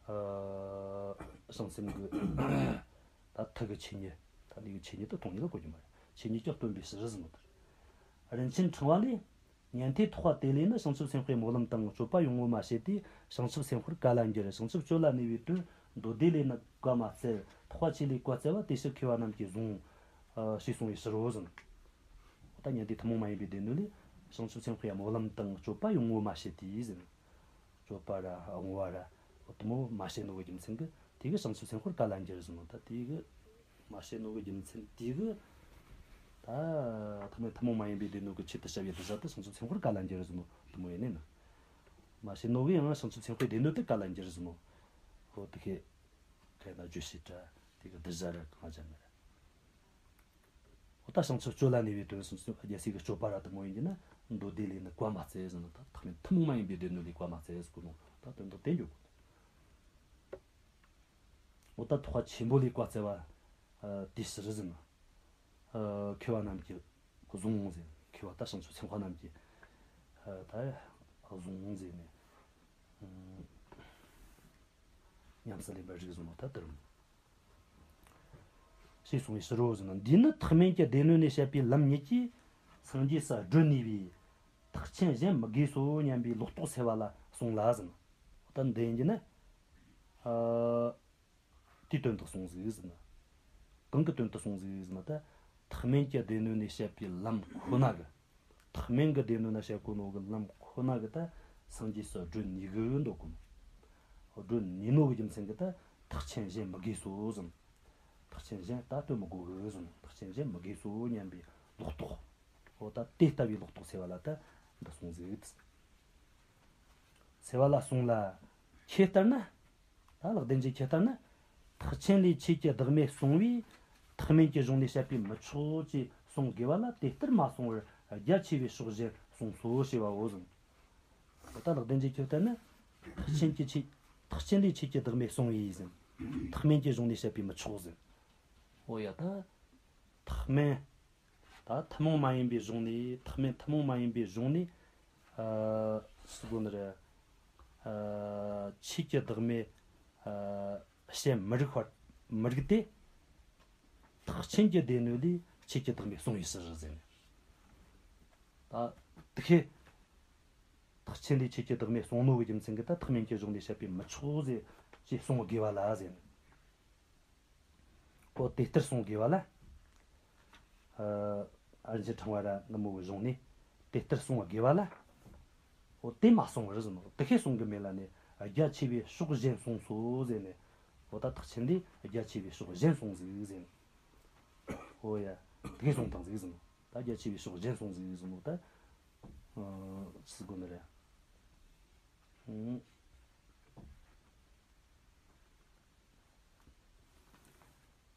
ཨ། བྱང་སེམས་གི། ད་ཐུགས་ཀྱི་ཆོས་ཉིད། ད་འདི་གི་ཆོས་ཉིད་དུ་སྟོང་ཉིད་ལ་གོ་རྒྱུ་མ་རེད། ཆོས་ཉིད་ཀྱང་སྟོན་པའི་ཕྱིར་ཟིན་མོ་ལྟར། རིན་ཆེན་ཕྲེང་བ་ལས། ཉན་ཐོས་ཐེག་པ་དེ་ལས་ནི། བྱང་ཆུབ་སེམས་དཔའི་སྨོན་ལམ་དང་། སྤྱོད་པ་ཡོངས་བསྔོ་མ་བྱས་ཏེ། བྱང་ཆུབ་སེམས་དཔར་ག་ལ་འགྱུར། བྱང་ཆུབ་སྤྱོད་ལ་གནས་པའི་དོན། མདོ་སྡེ་ལས་ནི་བཀའ་མ་སྩལ། ཐེག་པ་ཆོས་ལས་བཀའ་སྩལ་བ། དེ་ཕྱིར་མཁས་པ་རྣམས་ཀྱིས་བཟུང་། ཞེས་གསུངས་པའི་ཕྱིར་རོ་ཟིན། ད་ཉན་ཐོས་ཐུན་མོང་མ་ཡིན་པའི་སྡེ་སྣོད་ལས། བྱང་ཆུབ་སེམས་དཔའི་སྨོན་ལམ་དང་། སྤྱོད་པ་ཡོངས་བསྔོ་མ་བྱས་ཏེ་ཟིན། སྤྱོད་པ་ར་བསྔོ་བ་ར་དུ་མོ་མ་བྱས་ནོ་གི་རྒྱུ་མཚན་གི། དེ་གི་བྱང་ཆུབ་སེམས་དཔར་ག་ལ་འགྱུར་ཟིན་ནོ། ད་དེ་གི་མ་བྱས་ནོ་གི་རྒྱུ་མཚན་དེ་གི། ད་ཐ་མ་ཐུན་མོང་མ་ཡིན་པའི་སྡེ་སྣོད་ཀྱི་ཆེད་དུ་བཤད་པའི་གདུལ་བྱ་དེ་བྱང་ཆུབ་སེམས་དཔར་ག་ལ་འགྱུར་ཟིན་ནོ་དུ་མོ་ཡིན་ནི་ན། མ་བྱས་ནོ་གི་ཡང་བྱང་ཆུབ་སེམས་དཔའི་སྡེ་སྣོད་དེ་ག་ལ་འགྱུར་ཟིན་ནོ། འོ་དེ་ཁེ། ཁེ་ན་བརྗོད་བྱེད་དྲ་དེ་གི་གདུལ་བྱ་ར་གང་བྱ་ན་ར། འོ་ད་བྱང་ཆུབ་སྤྱོད་ལ་གནས་པའི་དོན་སོང་ཙང་རྒྱལ་སྲས་ཀྱི་སྤྱོད་པ་ར་དུ་མོ་ཡིན་གྱི་ན། མདོ་སྡེ་ལས་ནི་བཀའ་མ་སྩལ་ཟིན་ནོ། ད་ཐ་མ་ཐུན་མོང་མ་ཡིན་པའི་སྡེ་སྣོད་ལས་བཀའ་མ་སྩལ་ཟིན་གོ་ནོ། ད་དོན་དག་དེ་འཇོག་གོ། འོ་ད་ཐེག་པ་ཆེན་པོ་ལས་བཀའ་སྩལ་བ། ཨ། དེ་ཕྱིར་ཟིན། ཨ། མཁས་པ་རྣམས་ཀྱིས་བཟུང་ཟིན། མཁས་པ་ད་བྱང་ཆུབ་སེམས་དཔའ་རྣམས་ཀྱིས། ཨ། ད་བཟུང་ཟིན་ནས། ཨ། ཉམས་སུ་ལེན་པར་རིགས་ཟིན་ནོ་ད་དེར། ཞེས་གསུངས་པའི་ཕྱིར་རོ་ཟིན། འདིས་ནི་ཐེག་དམན་གྱི་སྡེ་སྣོད་ནས་བཤད་པའི་ལམ་ཉིད་ཀྱིས་སངས་རྒྱས་སུ་བགྲོད་ནུས་པའི་ཐེག་ཆེན་གཞན་མི་དགོས་སོ་སྙམ་པའི་ལོག་རྟོག་སེལ་བ་ལ་གསུངས་ལ་ཟིན། ད་འདི་ཡིན་གྱི་ན། ཨ། དེའི་དོན་དུ་གསུངས་ཟིག་ཟེར་ན། གང་གི་དོན་དུ་གསུངས་ཟིག་ཟེར་ན། ད་ཐེག་དམན་གྱི་སྡེ་སྣོད་ནས་བཤད་པའི་ལམ་ཁོ་ན་གི། ཐེག་དམན་གྱི་སྡེ་སྣོད་ན་བཤད་གོ་ནོ་གི་ལམ་ཁོ་ན་གི་ད་སངས་རྒྱས་སུ་བགྲོད་ནུས་གི་འདུག་གོ། བགྲོད་ནུས་ནོ་གི་རྒྱུ་མཚན་གི་ད་ཐེག་ཆེན་གཞན་མི་དགོས་སོ་ཟེར། ཐེག་ཆེན་གཞན་ད་སྟོན་མི་དགོས་གི་ཟེར། ཐེག་ཆེན་གཞན་མི་དགོས་སོ་སྙམ་པའི་ལོག་རྟོག། འོ་ད་དེ་ལྟ་བུའི་ལོག་རྟོག་སེལ་བ་ལ་ད་འདི་གསུངས་ཟིག། སེལ་བ་ལ་གསུངས་ལ། ཁྱེད་ལྟར་ན། ད་ལེགས་ལྡན་འབྱེད་ཁྱེད་ལྟར་ན། ཐེག་ཆེན་ལས་ཆོས་ཀྱི་བདག་མེད་གསུངས་པས། ཐེག་དམན་གྱི་གཞུང་ལས་བཤད་པས་མི་ཆོག་ཅེས་གསུང་དགོས་པ་ལ། དེ་ལྟར་མ་གསུངས་པར་རྒྱ་ཆེ་བའི་ཕྱོགས་གཞན་གསུངས་སོ་ཞེས་པའོ་ཟེར། ད་ལེགས་ལྡན་འབྱེད་ཁྱེད་ལྟར་ན། ཐེག་ཆེན་གྱི་ཆོས། ཐེག་ཆེན་ལས་ཆོས་ཀྱི་བདག་མེད་གསུངས་པས་ཟེར། ཐེག་དམན་གྱི་གཞུང་ལས་བཤད་པས་མི་ཆོག་ཟེར། འོ་ཡ་ད། ཐེག་དམན། ད་ཐུན་མོང་མ་ཡིན་པའི་གཞུང་ནས། ཐེག་དམན་ཐུན་མོང་མ་ཡིན་པའི་གཞུང་ནས། ཨ། སུ་དགོས་ནི་རེད། ཨ། ཆོས་ཀྱི་བདག་མེད། ཨ། བཤད་མི་རིགས་པར་མི་རིགས་ཏེ། ཐེག་ཆེན་གྱི་སྡེ་སྣོད་ལས་ཆོས་ཀྱི་བདག་མེད་གསུངས་པའི་ཕྱིར་ཟེར་ནས། ད་དེ་ཁེ། ཐེག་ཆེན་ལས་ཆོས་ཀྱི་བདག་མེད་གསུངས་ནོ་གི་རྒྱུ་མཚན་གི་ད་ཐེག་དམན་གྱི་གཞུང་ལས་བཤད་པས་མི་ཆོག་ཟེར་ཅེས་གསུང་དགོས་པ་ལ་ཟེར་ནས། འོ་དེ་ལྟར་གསུང་དགོས་པ་ལ། ཨ། རིན་ཆེན་ཕྲེང་བ་ར་ནུབ་མོ་གི་གཞུང་ནས་དེ་ལྟར་གསུང་དགོས་པ་ལ། འོ་དེ་མ་གསུང་བར་ཟེར་ནོ། དེ་ཁས་གསུང་གི་མེད་ལ་ནི་རྒྱ་ཆེ་བའི་ཕྱོགས་གཞན་གསུངས་སོ་ཟེར་ནས། འོ་ད་ཐེག་ཆེན་ལས་རྒྱ་ཆེ་བའི་ཕྱོགས་གཞན་གསུངས་ཟིག་ཟེར་ནས། འོ་ཡ། དེ་ཁས་གསུང་བཏང་ཟིག་ཟེར་ནོ། ད་རྒྱ་ཆེ་བའི་ཕྱོགས་གཞན་གསུངས་ཟིག་ཟེར་ནོ་ད། ཨ། སུ་དགོས་ནི་རེད།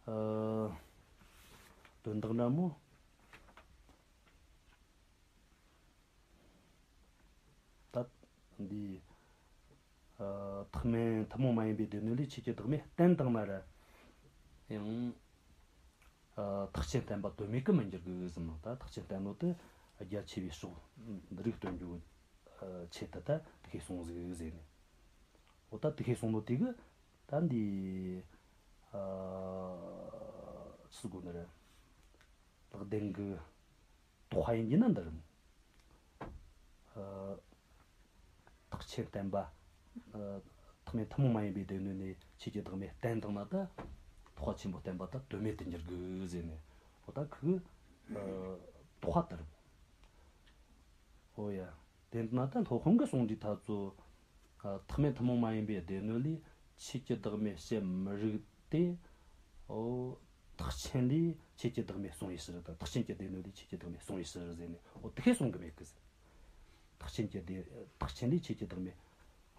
ཨ། དོན་དག་འདྲ་མོ། ད་འདི། ཨ། ཐེག་དམན་ཐུན་མོང་མ་ཡིན་པའི་སྡེ་སྣོད་ལས་ཆོས་ཀྱི་བདག་མེད་བསྟན་བཏང་ན་ར། ཡང་། ཨ། ཐེག་ཆེན་བསྟན་པ་དོན་མེད་ཀྱི་མི་འགྱུར་གི་ཟེར་ནོ། ད་ཐེག་ཆེན་བསྟན་ནོ་དེ་རྒྱ་ཆེ་བའི་ཕྱོགས་འདི་རིགས་སྟོན་རྒྱུ། ཨ། ཆེད་དུ་ད་དེ་ཁས་གསུངས་ཟིག་ཟེར་ནས། འོ་ད་དེ་ཁས་གསུངས་ནོ་དེ་གི་ད་འདི། ཨ། སུ་དགོས་ནི་རེད། ལེགས་ལྡན་གི་དོགས་པ་ཡིན་གྱི་ན་འདི་རེད། ཨ། ཐེག་ཆེན་བསྟན་པ། ཨ། ཐེག་དམན་ཐུན་མོང་མ་ཡིན་པའི་སྡེ་སྣོད་ནས་ཆོས་ཀྱི་བདག་མེད་བསྟན་བཏང་ན་ད། ཐེག་པ་ཆེན་པོ་བསྟན་པ་ད་དོན་མེད་དུ་འགྱུར་དགོས་ཟེར་ནས། འོ་ད་ཁོ་གི། ཨ། དོགས་པ་དེ་རེད། འོ་ཡ། དེ་ན་ད་སློབ་དཔོན་གྱི་གསུང་འདིའི་ཐ་ཚོ། ཨ། ཐེག་དམན་ཐུན་མོང་མ་ཡིན་པའི་སྡེ་སྣོད་ལས་ཆོས་ཀྱི་བདག་མེད་བཤད་མི་རིགས་ཏེ། འོ། ཐེག་ཆེན་ལས་ཆོས་ཀྱི་བདག་མེད་གསུངས་པའི་ཕྱིར་དང་། ཐེག་ཆེན་གྱི་སྡེ་སྣོད་ལས་ཆོས་ཀྱི་བདག་མེད་གསུངས་པའི་ཕྱིར་ཟེར་ནས། འོ་དེ་ཁས་གསུང་གི་མེད་གི་ཟེར། ཐེག་ཆེན་གྱི་སྡེ། ཐེག་ཆེན་ལས་ཆོས་ཀྱི་བདག་མེད་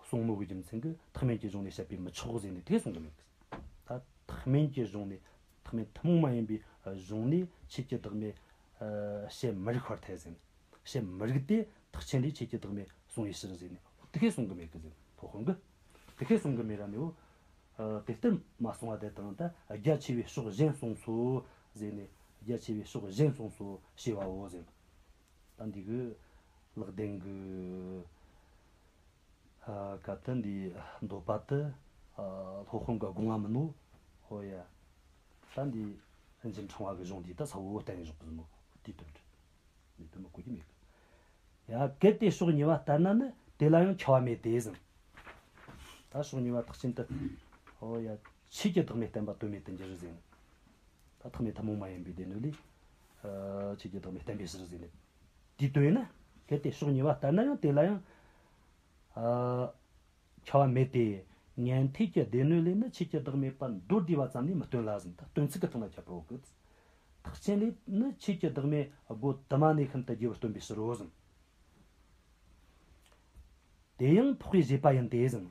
གསུངས་ནོ་གི་རྒྱུ་མཚན་གྱིས་ཐེག་དམན་གྱི་གཞུང་ནས་བཤད་པས་མི་ཆོག་ཟེར་ནས་དེ་གསུང་གི་མེད་གི་ཟེར། ད་ཐེག་དམན་གྱི་གཞུང་ནས། ཐེག་དམན་ཐུན་མོང་མ་ཡིན་པའི་གཞུང་ནས་ཆོས་ཀྱི་བདག་མེད། ཨ། བཤད་མི་རིགས་པར་ཐལ་ཟེར་ནས། བཤད་མི་རིགས་ཏེ། ཐེག་ཆེན་ལས་ཆོས་ཀྱི་བདག་མེད་གསུངས་པའི་ཕྱིར་ཟེར་ནས་དེ་སྐད་གསུང་གི་མེད་གི་ཟེར། སློབ་དཔོན་གྱིས་དེ་སྐད་གསུང་གི་མེད་ར་ནས། འོ། ཨ། དེ་ལྟར་མ་གསུངས་པ་དེ་དང་། ད་རྒྱ་ཆེ་བའི་ཕྱོགས་གཞན་གསུངས་སོ་ཟེར་ནས། རྒྱ་ཆེ་བའི་ཕྱོགས་གཞན་གསུངས་སོ་ཞེས་པའོ་ཟེར། ད་འདི་གི་ལེགས་ལྡན་གྱི། ཨ། ག་ད་འདི་འདོད་པ་དེ། ཨ། སློབ་དཔོན་གྱི་དགོངས་པ་མིན་ནོ། འོ་ཡ། ད་འདི་རིན་ཆེན་ཕྲེང་བ་གི་གཞུང་འདི་ད་ས་བོ་བསྟན་བཞག་གི་ཟེར་ནོ། དེའི་དོན་རེད། ལས་དོན་མ་གོ་རྒྱུ་མེད་གི། ཡ། གལ་ཏེ་ཕྱོགས་གཉིས་པ་ལྟར་ན་ནི། དེ་ལ་ཡང་འཆི་བ་མེད་དེ་ཟེར། ད་ཕྱོགས་གཉིས་པ་ཐེག་ཆེན་དུ། འོ་ཡ། ཆོས་ཀྱི་བདག་མེད་བསྟན་པ་དོན་མེད་དུ་འགྱུར་ཟེར། ད་ཐེག་དམན་ཐུན་མོང་མ་ཡིན་པའི་སྡེ་སྣོད་ལས། ཨ། ཆོས་ཀྱི་བདག་མེད་བསྟན་པའི་ཕྱིར་ཟེར་ནས། དེའི་དོན་ཡིན་ན། གལ་ཏེ་ཕྱོགས་གཉིས་པ་ལྟར་ན་ཡང་དེ་ལ་ཡང་། ཨ། འཆི་བ་མེད་དེ། ཉན་ཐོས་ཀྱི་སྡེ་སྣོད་ལས་ནི་ཆོས་ཀྱི་བདག་མེད་པ་མདོར་བསྡུས་པ་ཙམ་ལས་མི་སྟོན་ལ་ཟེར། ད་སྟོན་ཚིག་གི་སྟེང་ལ་ཁྱབ་པའོ་གི། ཐེག་ཆེན་ལས་ནི་ཆོས་ཀྱི་བདག་མེད་སྒོ་དུ་མ་ནས་ཤིན་ཏུ་རྒྱས་པར་སྟོན་པའི་ཕྱིར་རོ་ཟེར། དེ་ཡང་འཕགས་པའི་བཞེད་པ་ཡིན་ཏེ་ཟེར།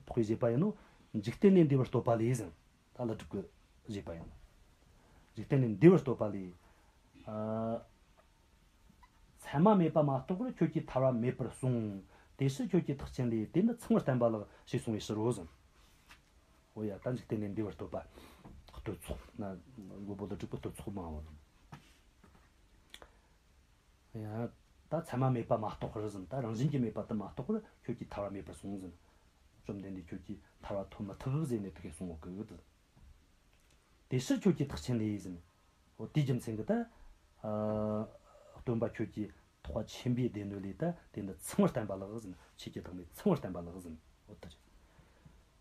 འཕགས་པའི་བཞེད་པ་ཡིན་ནོ། འཇིག་རྟེན་ལས་འདས་པར་སྟོད་པ་ལས་ཟེར། ད་ཀླུ་སྒྲུབ་ཀྱི་བཞེད་པ་ཡིན་ནོ། འཇིག་རྟེན་ལས་འདས་པར་སྟོད་པ་ལས། ཨ། མཚན་མ་མེད་པ་མ་གཏོགས་པར་ཁྱོད་ཀྱིས་ཐར་བ་མེད་པར་གསུངས། དེ་ཕྱིར་ཁྱོད་ཀྱིས་ཐེག་ཆེན་ལས་དེ་ནི་ཚངས་པར་བསྟན་པ་ལགས་ཞེས་གསུངས་པའི་ཕྱིར་རོ་ཟེར། འོ་ཡ། ད་འཇིག་རྟེན་ལས་འདས་པར་སྟོད་པ། སྟོད་ཚོགས་ན་མགོན་པོ་ཀླུ་སྒྲུབ་ཀྱི་སྟོད་ཚོགས་མང་བ་ལ། ཡ། ད་མཚན་མ་མེད་པ་མ་གཏོགས་པར་ཟེར། ད་རང་བཞིན་གྱིས་མེད་པ་དེ་མ་གཏོགས་པར་ཁྱོད་ཀྱིས་ཐར་བ་མེད་པར་གསུངས་ཟེར། བཅོམ་ལྡན་འདས་ཁྱོད་ཀྱིས་ཐར་བ་ཐོབ་མི་ཐུབ་ཟེར་ནས་དེ་སྐད་གསུངས་ཡོད་གི། དེ་ཕྱིར་ཁྱོད་ཀྱིས་ཐེག་ཆེན་ལས་ཟེར། འོ། དེའི་རྒྱུ་མཚན་གྱིས་ད། ཨ། སྟོན་པ་ཁྱོད་ཀྱིས་ཐེག་པ་ཆེན་པོའི་སྡེ་སྣོད་ལས་ད་དེ་འདི་ཚངས་པར་བསྟན་པ་ལགས་ཟེར། ཆོས་ཀྱི་བདག་མེད་ཚངས་པར་བསྟན་པ་ལགས་ཟེར། འོ་ད་རེད།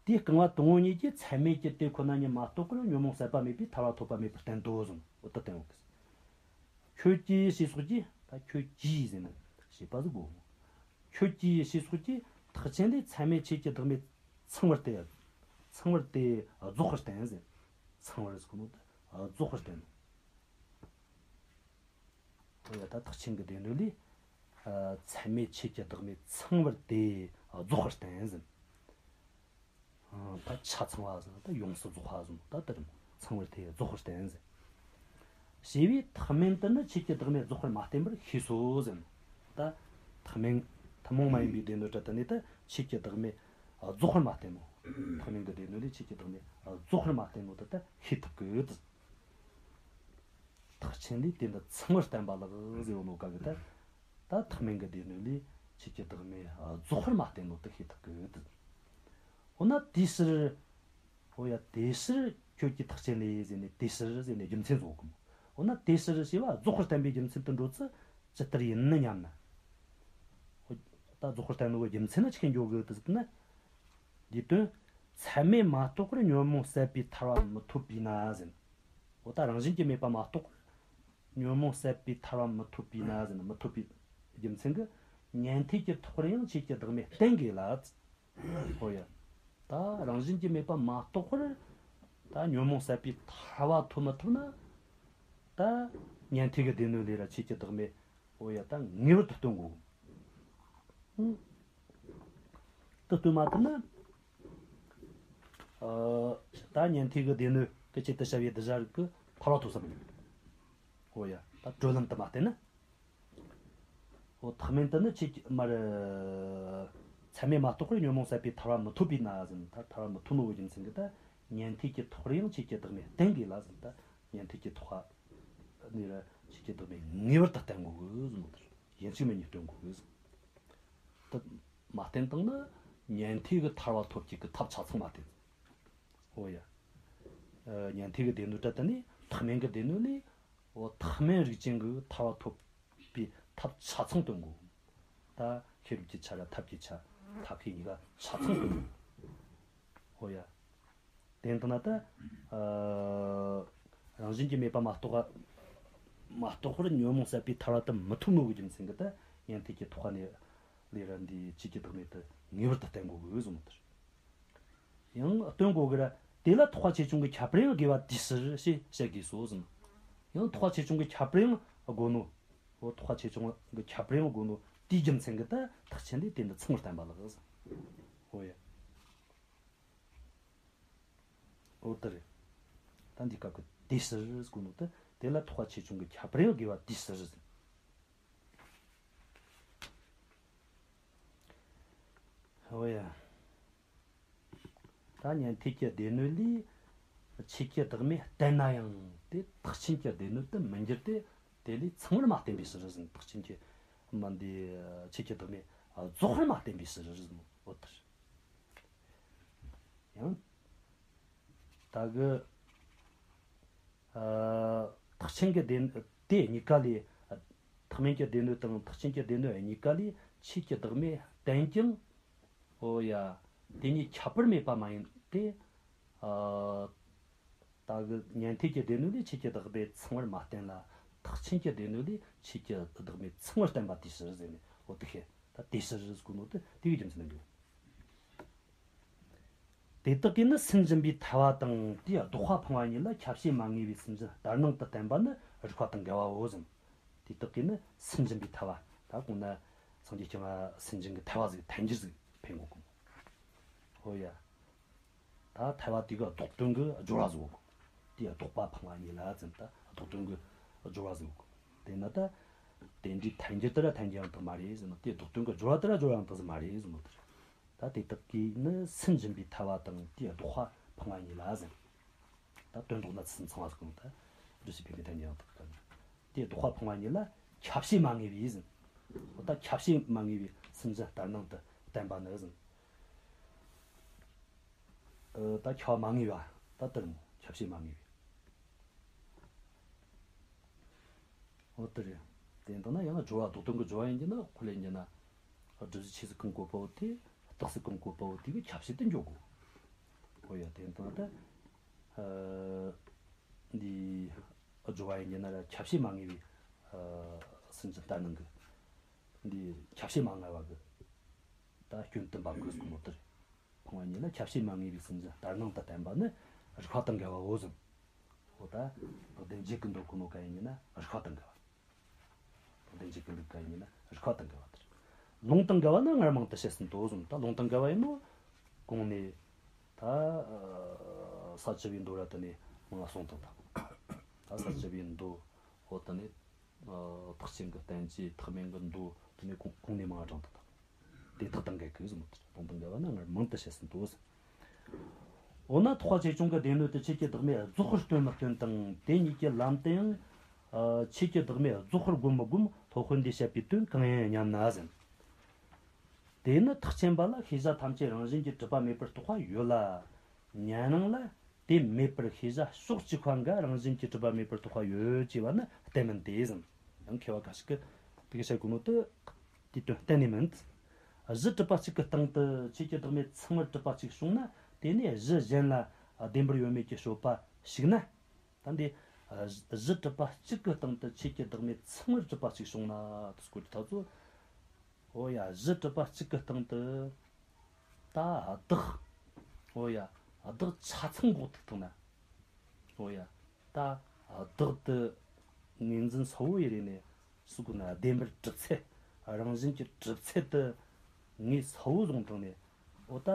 དེའི་རྐང་པ་དང་པོ་གཉིས་ཀྱིས་མཚན་མེད་ཀྱི་དེ་ཁོ་ན་ཉིད་མ་གཏོགས་པར་ཉོན་མོངས་ཟད་པ་མེད་པའི་ཐར་པ་ཐོབ་པ་མེད་པར་བསྟན་ཏོ་ཟེར། འོ་ད་བསྟན་འོང་གི། ཁྱོད་ཀྱིས་ཞེས་སོགས་ཀྱིས། ད་ཁྱོད་ཀྱིས་ཟེར་ན་ཞེས་པ་ཟིག་དགོས། ཁྱོད་ཀྱིས་ཞེས་སོགས་ཀྱིས་ཐེག་ཆེན་ལས་མཚན་མེད་ཆོས་ཀྱི་བདག་མེད་ཚངས་པར་ཏེ། ཚངས་པར་ཏེ་རྫོགས་པར་བསྟན་ཟེར། ཚངས་པར་ཟེར་གོ་ནོ་ད་རྫོགས་པར་བསྟན། འོ་ཡ། ད་ཐེག་ཆེན་གྱི་སྡེ་སྣོད་ལས། ཨ། མཚན་མེད་ཆོས་ཀྱི་བདག་མེད་ཚངས་པར་ཏེ་རྫོགས་པར་བསྟན་ཟེར། ཨ། ད་ཆ་ཚང་བ་ཟེར་ན་ད་ཡོངས་སུ་རྫོགས་པ་ཟེར་ན་ད་དེ་རེད། ཚངས་པར་ཏེ་རྫོགས་པར་བསྟན་ཟེར། ཞེས་པའི་ཐེག་དམན་དུ་ནི་ཆོས་ཀྱི་བདག་མེད་རྫོགས་པར་མ་བསྟན་པར་ཤེས་སོ་ཟེར། ད་ཐེག་དམན་ཐུན་མོང་མ་ཡིན་པའི་སྡེ་སྣོད་ར་དེ་ནས་ད་ཆོས་ཀྱི་བདག་མེད་རྫོགས་པར་མ་བསྟན་ནོ། ཐེག་དམན་གྱི་སྡེ་སྣོད་ལས་ཆོས་ཀྱི་བདག་མེད་རྫོགས་པར་མ་བསྟན་ནོ་ད་ད་ཤེས་ཐུབ་གི། ཐེག་ཆེན་ལས་དེ་འདི་ཚངས་པར་བསྟན་པ་ལགས་ཟེར་བ་ནོ་ག་གི་ད། ད་ཐེག་དམན་གྱི་སྡེ་སྣོད་ལས་ཆོས་ཀྱི་བདག་མེད་རྫོགས་པར་མ་བསྟན་ནོ་དེ་ཤེས་ཐུབ་གི། འོ་ན་དེའི་ཕྱིར། འོ་ཡ། དེའི་ཕྱིར་ཁྱོད་ཀྱིས་ཐེག་ཆེན་ལས་ཟེར་ནས་དེའི་ཕྱིར་ཟེར་ནས་རྒྱུ་མཚན་བཟོ་གི་མོ། འོ་ན་དེའི་ཕྱིར་ཞེས་པ་རྫོགས་པར་བསྟན་པའི་རྒྱུ་མཚན་དུ་འགྲོ་ཚུལ་ཇི་ལྟར་ཡིན་ནི་སྙམ་ན། འོ། ད་རྫོགས་པར་བསྟན་ནོ་གི་རྒྱུ་མཚན་ནི་ཆི་གི་འགྱོ་གི་ད་ཟེར་ན། འདིའི་དོན། མཚན་མེད་མ་གཏོགས་པར་ཉོན་མོངས་ཟད་པའི་ཐར་པ་མི་ཐོབ་པས་ན་ཟེར། འོ་ད་རང་བཞིན་གྱིས་མེད་པ་མ་གཏོགས་པར། ཉོན་མོངས་ཟད་པའི་ཐར་པ་མི་ཐོབ་པས་ན་ཟེར་ན་མི་ཐོབ་པའི་རྒྱུ་མཚན་གྱིས། ཉན་ཐོས་ཀྱི་ཐོག་རེ་ཡང་ཆོས་ཀྱི་བདག་མེད་བསྟན་དགོས་ལ། འོ་ཡ། ད་རང་བཞིན་གྱིས་མེད་པ་མ་གཏོགས་པར། ད་ཉོན་མོངས་ཟད་པའི་ཐར་པ་ཐོབ་མི་ཐུབ་ན། ད་ཉན་ཐོས་ཀྱི་སྡེ་སྣོད་ལས་ར་ཆོས་ཀྱི་བདག་མེད། འོ་ཡ། ད་ངེས་པར་དུ་སྟོན་དགོས། ཧུམ། དེ་སྟོན་མ་ཐུབ་ན། ཨ། ད་ཉན་ཐོས་ཀྱི་སྡེ་སྣོད་ཀྱི་ཆེད་དུ་བྱ་བའི་གདུལ་བྱ་རིགས་ཀྱིས་ཐར་པ་ཐོབ་ས་མི་འདུག་འོ་ཡ། ད་གྲོལ་ལམ་དུ་མ་བསྟན་ན། འོ། ཐེག་དམན་དུ་ནི་ཆོས་ཀྱི་མར། མཚན་མེད་མ་གཏོགས་པར་ཉོན་མོངས་ཟད་པའི་ཐར་པ་མི་ཐོབ་པས་ན་ཟེར་ན། ད་ཐར་པ་མི་ཐོབ་ནོ་གི་རྒྱུ་མཚན་གྱིས་ད་ཉན་ཐོས་ཀྱི་ཐོག་རེ་ཡང་ཆོས་ཀྱི་བདག་མེད་བསྟན་དགོས་ལ་ཟེར་ན། ད་ཉན་ཐོས་ཀྱི་ཐོག་ནས་ར་ཆོས་ཀྱི་བདག་མེད་ངེས་པར་དུ་བསྟན་དགོས་གི་ཟེར་ནོ། ད་ཡིན་གཅིག་མིན་གཉིས་སྟོན་དགོས་གི་ཟེར། ད་མ་བསྟན་བཏང་ན་ཉན་ཐོས་ཀྱི་ཐར་པ་ཐོབ་རྒྱུ་གི་ཐབས་ཆ་ཚང་མ་བསྟན། འོ་ཡ། ཨ། ཉན་ཐོས་ཀྱི་སྡེ་སྣོད་ར་དེ་ནས་ཐེག་དམན་གྱི་སྡེ་སྣོད་ལས། འོ། ཐེག་དམན་རིགས་ཅན་གྱི་ཐར་པ་ཐོབ་པའི་ཐབས་ཆ་ཚང་སྟོན་དགོས། ད་ཤེས་རབ་ཀྱི་ཆ་ར་ཐབས་ཀྱི་ཆ། ཐབས་ཤེས་གཉིས་ཀ་ཆ་ཚང་སྟོན་དགོས། འོ་ཡ། དེ་ལྟ་ན་ད། ཨ། རང་བཞིན་གྱིས་མེད་པ་མ་གཏོགས། མ་གཏོགས་པར་ཉོན་མོངས་ཟད་པའི་ཐར་པ་དེ་མི་ཐོབ་ནོ་གི་རྒྱུ་མཚན་གྱིས་ད་ཉན་ཐོས་ཀྱི་ཐོག་ནས་ལས་ར་འདི་ཆོས་ཀྱི་བདག་མེད་དེ་ངེས་པར་དུ་བསྟན་དགོས་གི་ཟེར་ནོ་ད། ཡང་སྟོན་དགོས་གི་ར། དེ་ལ་ཐེག་པ་ཆེ་ཆུང་གི་ཁྱད་པར་ཡང་དགོས་པ་དེའི་ཕྱིར་ཞེས་བཤད་དགོས་སོ་ཟེར། ཡང་ཐེག་པ་ཆེ་ཆུང་གི་ཁྱད་པར་ཡང་དགོས་ནོ། འོ། ཐེག་པ་ཆེ་ཆུང་གི་ཁྱད་པར་ཡང་དགོས་ནོ་དེའི་རྒྱུ་མཚན་གྱིས་ད་ཐེག་ཆེན་ལས་དེ་འདི་ཚངས་པར་བསྟན་པ་ལགས་ཟེར། འོ་ཡ། འོ་ད་རེད། ད་འདི་སྐབས་ཀྱི་དེའི་ཕྱིར་ཟེར་གོ་ནོ་ད། དེ་ལ་ཐེག་པ་ཆེ་ཆུང་གི་ཁྱད་པར་ཡང་དགོས་པ་དེའི་ཕྱིར་ཟེར། ཨོ་ཡ། ད་ཉན་ཐོས་ཀྱི་སྡེ་སྣོད་ལས་ཆོས་ཀྱི་བདག་མེད་བསྟན་ན་ཡང་དེ་ཐེག་ཆེན་གྱི་སྡེ་སྣོད་དུ་མི་འགྱུར་ཏེ། དེ་ལས་ཚང་བར་མ་བསྟན་པའི་ཕྱིར་ཟེར། ཐེག་ཆེན་གྱི་མ་འདི་ཆོས་ཀྱི་བདག་མེད་རྫོགས་པར་མ་བསྟན་པའི་ཕྱིར་ཟེར། འོ་དེ་རེད། ཡང་ད་གི་ཨ་ཐེག་ཆེན་གྱི་སྡེ་དེ་གཉིས་ཀ་ལས། ཐེག་དམན་གྱི་སྡེ་སྣོད་དང་ཐེག་ཆེན་གྱི་སྡེ་སྣོད་གཉིས་ཀ་ལས་ཆོས་ཀྱི་བདག་མེད་བསྟན་ཀྱང་། ཨོ་ཡ། དེ་གཉིས་ཁྱད་པར་མེད་པ་མ་ཡིན་ཏེ། ཨ་ད་གི་ཉན་ཐོས་ཀྱི་སྡེ་སྣོད་ལས་ཆོས་ཀྱི་བདག་མེད་ཚང་བར་མ་བསྟན་ལ། ཐེག་ཆེན་གྱི་སྡེ་སྣོད་ལས་ཆོས་ཀྱི་བདག་མེད་ཚང་བར་བསྟན་པ་དེའི་ཕྱིར་ཟེར་ནས། འོ་དེ་བཤད། ད་དེའི་ཕྱིར་ཟེར་གོ་ནོ་དེ་དེ་གི་རྒྱུ་མཚན་ཡིན་འདུག་དེ་དག་གིས་ནི་སུན་འབྱིན་པའི་ཐལ་བ་དང་དེའི་ལྡོག་པ་འཕངས་པ་ཉིད་ལ་ཁྱབ་བྱེད་མ་ངེས་པའི་སུན་འབྱིན་ལྟར་སྣང་དུ་བསྟན་པ་ནི་རིགས་པ་དང་འགལ་བའོ་ཟེར། དེ་དག་གིས་ནི་སུན་འབྱིན་པའི་ཐལ་བ། ད་གོང་ན་སངས་རྒྱས་བསྐྱངས་པ་སུན་འབྱིན་གྱི་ཐལ་བ་ཟིག་ཐལ་འགྱུར་ཟིག་འཕེན་གོ་གོ། ཨོ་ཡ། ད་ཐལ་བ་དེ་གི་ལྡོག་དོན་གྱི་སྦྱོར་བ་ཟིག་གོ། དེའི་ལྡོག་པ་འཕངས་པ་ཉིད་ལ་ཟེར། ད་ལྡོག་དོན་གྱི་སྦྱོར་བ་ཟིག་གོ། དེས་ན་ད་དེ་འདྲའི་ཐལ་འགྱུར་དེ་ར་ཐལ་འགྱུར་ཡང་དག་མ་རེད་ཟེར་ནོ། དེའི་ལྡོག་དོན་གྱི་སྦྱོར་བ་དེ་ར་སྦྱོར་བ་ཡང་དག་ཟིག་མ་རེད་ཟེར་ནོ་དེ་རེད། ད་དེ་དག་གིས་ནི་སུན་འབྱིན་པའི་ཐལ་བ་དང་དེའི་ལྡོག་པ་འཕངས་པ་ཉིད་ལ་ཟེར། ད་དོན་ལྡོག་ན་ཚུལ་ཚང་བ་ཟེར་གོ་ནོ། ད་སྒྲུབ་བྱེད་འཕེན་པའི་ཐལ་འགྱུར་ཡང་དག་གི་སྐབས་ན། དེའི་ལྡོག་པ་འཕངས་པ་ཉིད་ལ་ཁྱབ་བྱེད་མ་ངེས་པའི་ཟེར། འོ་ད་ཁྱབ་བྱེད་མ་ངེས་པའི་སུན་འབྱིན་ལྟར་སྣང་དུ་བསྟན་པ་ནི་ཟེར། ཨ་ད་ཁྱབ་པ་མ་ངེས་པ། ད་དེ་རེད་མོ། ཁྱབ་བྱེད་མ་ངེས་པའི། འོ་དེ་རེད། དེ་འདྲ་ན་ཡང་སྦྱོར་བ་ལྡོག་དོན་གྱི་སྦྱོར་བ་ཡིན་གྱི་ན། དཔེ་ལེན་གྱི་ན་སྒྲུབ་བྱེད་ཆོས་ཚུལ་གང་བཀོད་པའོ་དེ། རྟགས་གསལ་གང་བཀོད་པའོ་དེ་གི་ཁྱབ་བྱེད་དུ་འཇོག་དགོས། འོ་ཡ། དེ་འདྲ་ན་ད་ཨ་འདི་སྦྱོར་བ་ཡིན་གྱི་ན་ར་ཁྱབ་བྱེད་མ་ངེས་པའི་ཨ་སུན་འབྱིན་ལྟར་སྣང་གི་འདི་ཁྱབ་བྱེད་མ་ངེས་པ་གི་ད་སྐྱོན་དུ་འབབ་དགོས་ཟེར་གོ་ནོ་དེ་རེད། འཕངས་པ་ཉིད་ལ་ཁྱབ་བྱེད་མ་ངེས་པའི་སུན་འབྱིན་ལྟར་སྣང་དུ་བསྟན་པ་ནི་རིགས་པ་དང་འགལ་བའོ་ཟེར། འོ་ད་རྟགས་ལྡན་འབྱེད་ཀྱི་འདོད་གོ་ནོ་གན་ཡིན་གྱི་ན་རིགས་པ་དང་འགལ་བ། རྟགས་ལྡན་འབྱེད་ཀྱི་འདོད་གན་ཡིན་གྱི་ན་རིགས་པ་དང་འགལ་བ་དེ་རེད། ལུང་དང་འགལ་བ་ནི་སྔར་མང་དུ་བཤད་ཟིན་ཏོ་ཟེར། ད་ལུང་དང་འགལ་བ་ཡིན་ནོ་གོང་ནས་ད་ས་བཅུ་པའི་མདོ་ར་དེ་ནས་མང་ང་གསུངས་དང་། ད་ས་བཅུ་པའི་མདོ། འོ་དེ་ནས། ཨ་ཐེག་ཆེན་གྱི་བསྟན་བཅོས། ཐེག་དམན་གྱི་མདོ། དེ་ནས་གོང་གོང་ནས་མང་དྲངས་དང་། དེ་དག་དང་འགལ་གི་ཟེར་ནོ་དེ་རེད། ལུང་དང་འགལ་བ་ནི་སྔར་མང་དུ་བཤད་ཟིན་ཏོ་ཟེར། འོ་ན་ཐེག་པ་ཆེ་ཆུང་གི་སྡེ་སྣོད་དུ་ཆོས་ཀྱི་བདག་མེད་རྫོགས་པར་སྟོན་མི་སྟོན་དང་། དེ་གཉིས་ཀྱི་ལམ་དུ་ཡང་ཨ་ཆོས་ཀྱི་བདག་མེད་རྫོགས་པར་སྒོམ་མི་སྒོམ་སློབ་དཔོན་འདིས་བཤད་པའི་དོན་གང་ཡིན་སྙམ་ན་ཟེར། དེ་ནི་ཐེག་ཆེན་པ་ལ་ཤེས་བྱ་ཐམས་ཅད་རང་བཞིན་གྱིས་གྲུབ་པ་མེད་པར་རྟོགས་པ་ཡོད་ལ། ཉན་རང་ལ་དེ་མེད་པར་ཤེས་བྱ་ཕྱོགས་གཅིག་པ་འགའ་རང་བཞིན་གྱིས་གྲུབ་པ་མེད་པར་རྟོགས་པ་ཡོད་ཅེས་པ་ནི་གཏན་མིན་ཏེ་ཟེར། ཡང་མཁས་པ་འགའ་ཞིག་གིས་དེ་གི་བཤད་གོ་ནོ་དེ་དེའི་དོན་གཏན་ནས་མིན། གཞི་གྲུབ་པ་གཅིག་གི་སྟེང་དུ་ཆོས་ཀྱི་བདག་མེད་ཚང་བར་གྲུབ་པ་གཅིག་བྱུང་ན། དེ་ནས་གཞི་གཞན་ལ་བདེན་པར་ཡོད་མེད་ཀྱི་དཔྱོད་པ་ཞིག་ན། ད་འདི་གཞི་གྲུབ་པ་གཅིག་གི་སྟེང་དུ་ཆོས་ཀྱི་བདག་མེད་ཚང་བར་གྲུབ་པ་གཅིག་བྱུང་ན་དེ་སྐོར་གྱི་ཐག་ཚོད། འོ་ཡ། གཞི་གྲུབ་པ་གཅིག་གི་སྟེང་དུ་ད་བདག་འོ་ཡ། བདག་ཆ་ཚང་འགོག་ཐུབ་བཏང་ན། འོ་ཡ། ད་བདག་དེ་ངོས་འཛིན་གསལ་བོ་ཡེ་རེ་ནས་སུ་གུ་ན་བདེན་པར་གྲུབ་ཚད། རང་བཞིན་གྱི་གྲུབ་ཚད་དེ་ངོས་གསལ་བོ་བཟུང་བཏང་ནས། འོ་ད་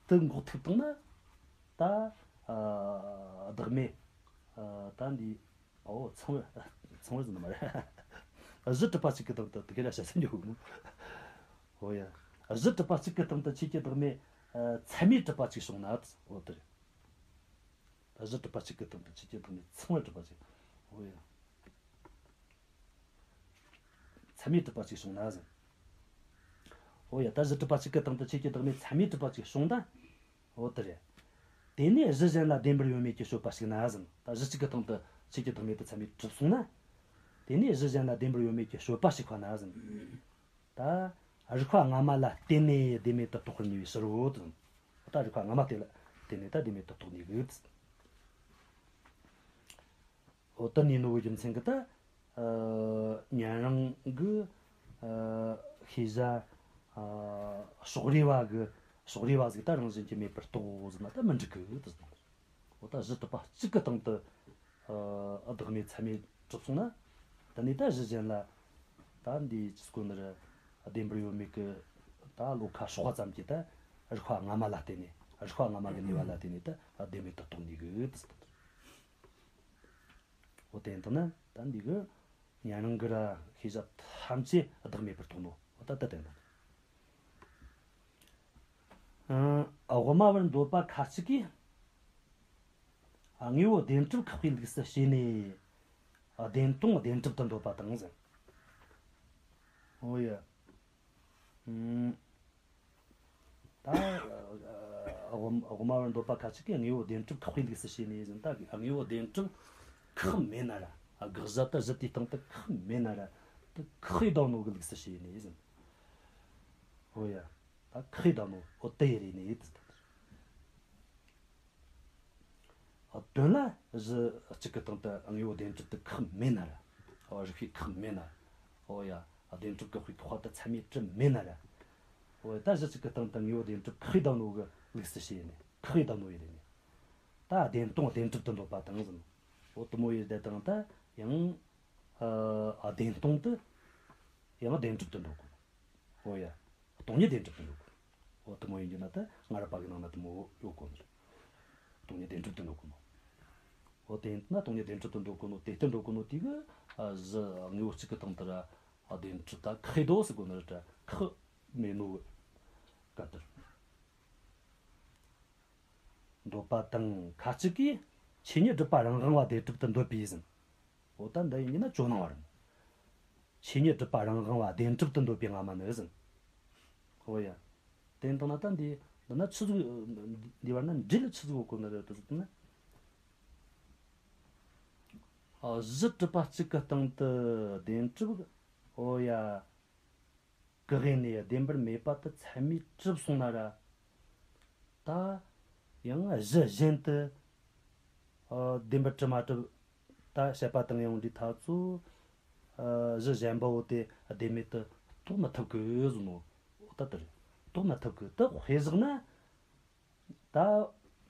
དེ་འགོག་ཐུབ་བཏང་ན། ད་ཨ་བདག་མེད་ཨ་ད་འདི། ཨོ་ཚང་བ་ཚང་བ་ཟེར་ནི་མ་རེད། གཞི་གྲུབ་པ་གཅིག་གི་སྟེང་དུ་དེ་ག་ར་བཤད་ས་འཇོག་གི་མོ། ཨོ་ཡ། གཞི་གྲུབ་པ་གཅིག་གི་སྟེང་དུ་ཆོས་ཀྱི་བདག་མེད་ཨ་ཚད་མས་གྲུབ་པ་གཅིག་བྱུང་ན། ཨོ་དེ་རེད། གཞི་གྲུབ་པ་གཅིག་གི་སྟེང་དུ་ཆོས་ཀྱི་བདག་མེད་ཚང་བ་གྲུབ་པ་གཅིག་ཨོ་ཡ། ཚད་མས་གྲུབ་པ་གཅིག་བྱུང་ན་ཟེར། ཨོ་ཡ། ད་གཞི་གྲུབ་པ་གཅིག་གི་སྟེང་དུ་ཆོས་ཀྱི་བདག་མེད་ཚད་མས་གྲུབ་པ་གཅིག་བྱུང་ན། འོ་དེ་རེད། དེ་ནས་གཞི་གཞན་ལ་བདེན་པར་ཡོད་མེད་ཀྱི་དཔྱོད་པ་ཞིག་ན་ཟེར། ད་གཞི་གཅིག་གི་སྟེང་དུ་ཆོས་ཀྱི་བདག་མེད་དེ་ཚད་མས་གྲུབ་སོང་ན། དེ་ནས་གཞི་གཞན་ལ་བདེན་པར་ཡོད་མེད་ཀྱི་དཔྱོད་པ་ཞིག་པ་ན་ཟེར། ད་རིགས་པ་སྔ་མ་ལ་བརྟེན་ནས་བདེན་མེད་དུ་རྟོགས་པར་ནུས་པའི་ཕྱིར་རོ་ཟེར། ད་རིགས་པ་སྔ་མ་དེ་ལ་བརྟེན་ནས་ད་བདེན་མེད་དུ་རྟོགས་ནུས་གི། འོ་ད་ནི་ནོ་བོ་རྒྱུ་མཚན་གི་ད། ཨ་ཉན་རང་གི་ཨ་ཤེས་བྱ་ཨ་ཕྱོགས་རེ་བ་གི་ཕྱོགས་རེ་བ་ཟིག་ད་རང་བཞིན་གྱིས་མེད་པར་རྟོགས་ཟེར་ན་ད་མི་འགྲིག་གི་དེ་ཟེར། འོ་ད་གཞི་གྲུབ་པ་གཅིག་གི་སྟེང་དུ་ཨ་བདག་མེད་ཚད་མས་གྲུབ་སོང་ན། དེ་ནས་ད་གཞི་གཞན་ལ་ད་འདི་ཅི་སྐོར་ནི་ར་བདེན་པར་ཡོད་མེད་ཀྱི་ད་བློ་ཁ་ཕྱོགས་པ་ཙམ་གྱིས་ད་རིགས་པ་སྔ་མ་ལ་བརྟེན་ནས། རིགས་པ་སྔ་མ་གི་ནུས་པ་ལ་བརྟེན་ནས་ད་བདེན་མེད་དུ་རྟོགས་ནུས་གི་དེ་ཟེར། འོ་དེ་ཡིན་དུས་ན་ད་འདི་གི་ཉན་རང་གི་ར་ཤེས་བྱ་ཐམས་ཅད་བདག་མེད་པར་རྟོགས་ནོ། འོ་ད་ད་དེ་ཡིན་དུས། དབུ་མ་པར་འདོད་པ་ཁ་ཅིག་གིས། དངོས་པོ་བདེན་གྲུབ་ཁེགས་པའི་ལུགས་སུ་བྱས་ནས། བདེན་སྟོང་བདེན་གྲུབ་ཏུ་འདོད་པ་དང་ཟེར། འོ་ཡ། ད་དབུ་དབུ་མ་པར་འདོད་པ་ཁ་ཅིག་གིས་དངོས་པོ་བདེན་གྲུབ་ཁེགས་པའི་ལུགས་སུ་བྱས་ནས་ཟེར། ད་དངོས་པོ་བདེན་གྲུབ་ཁེགས་མེད་ན་ར། དགག་བྱ་ད་གཞི་དེའི་སྟེང་དུ་ཁེགས་མེད་ན་ར། དེ་ཁེགས་བཏང་ནོ་གི་ལུགས་སུ་བྱས་ནས་ཟེར། འོ་ཡ། ད་ཁེགས་བཏང་ནོ་འོ་དེ་ཡི་རེད་ནས་ཟེར། དོན་ལ་གཞི་གཅིག་གི་སྟེང་དུ་དངོས་པོ་བདེན་གྲུབ་ཏུ་ཁེགས་མེད་ན་ར། འོ་རིགས་པས་ཁེགས་མེད་ན། འོ་ཡ། བདེན་གྲུབ་ཀྱི་དཔེ་བཀག་པ་དེ་ཚད་མས་གྲུབ་མེད་ན་ར། འོ་ཡ། ད་གཞི་གཅིག་གི་སྟེང་དུ་དངོས་པོ་བདེན་གྲུབ་ཁེགས་བཏང་ནོ་གི་ལུགས་སུ་བྱས་ནས་ཁེགས་བཏང་ནོ་ཡི་རེད་ནས། ད་བདེན་སྟོང་བདེན་གྲུབ་ཏུ་འདོད་པ་དང་ཟེར། འོ་དེ་མོ་ཡི་རེད། དང་ད་ཡང་ཨ་བདེན་སྟོང་དུ་ཡང་བདེན་གྲུབ་ཏུ་འདོད་དགོས། འོ་ཡ། སྟོང་ཉིད་བདེན་གྲུབ་ཏུ་འདོད་དགོས། འོ་དེ་མོ་ཡིན་རྒྱུ་ན་ད་སྔ་རབས་པ་གི་ནང་ན་དེ་མོ་ཡོད་གོ་ནི་རེད། སྟོང་ཉིད་བདེན་གྲུབ་ཏུ་འདོད་གོ་ནོ། འོ་དེ་ཡིན་ན་སྟོང་ཉིད་བདེན་གྲུབ་ཏུ་འདོད་གོ་ནོ་དེ་ལྟར་འདོད་གོ་ནོ་དེ་གི་ཨ་གཞི་དངོས་པོ་གཅིག་གི་སྟེང་དུ་ར་ཨ་བདེན་གྲུབ་ད་ཁེགས་འདོད་ཟེར་གོ་ནི་རེད། ད་ཁེགས་མེད་ནོ་གི་སྐབས་དེར། འདོད་པ་དང་ཁ་ཅིག་གིས་ཆོས་ཉིད་སྒྲུབ་པ་རང་དབང་བ་བདེན་གྲུབ་ཏུ་འདོད་པས་ཟེར། འོ་ད་འདི་ཡིན་ན་ཇོ་ནང་བ་རེད། ཆོས་ཉིད་སྒྲུབ་པ་རང་དབང་བ་བདེན་གྲུབ་ཏུ་འདོད་པའི་སྔ་མ་ནི་ཟེར། འོ་ཡ། དེ་ཡིན་དང་ན་ད་འདི་འདི་ན་ཆི་ཟིག་འདི་བར་ན་འབྲེལ་ཆི་ཟིག་ཡོད་གོ་ནི་རེད་དུ་ཟེར་ན། ཨ་གཞི་གྲུབ་པ་གཅིག་གི་སྟེང་དུ་བདེན་གྲུབ། འོ་ཡ། གི་དབྱེ་ནས་བདེན་པར་མེད་པ་དེ་ཚད་མས་གྲུབ་སོང་ན་ར། ད་ཡང་གཞི་གཞན་དུ་ཨ་བདེན་པར་གྲུབ་མ་གྲུབ་ད་བཤད་པ་དང་ཡང་འདྲིས་ཐག་ཚོ། ཨ་གཞི་གཞན་པ་བོ་དེ་བདེན་མེད་དུ་རྟོགས་མི་ཐུབ་གི་ཟེར་ནོ། འོ་ད་དེ་རེད། རྟོགས་མི་ཐུབ་གི། དེ་དཔེ་བཞག་ན། ད་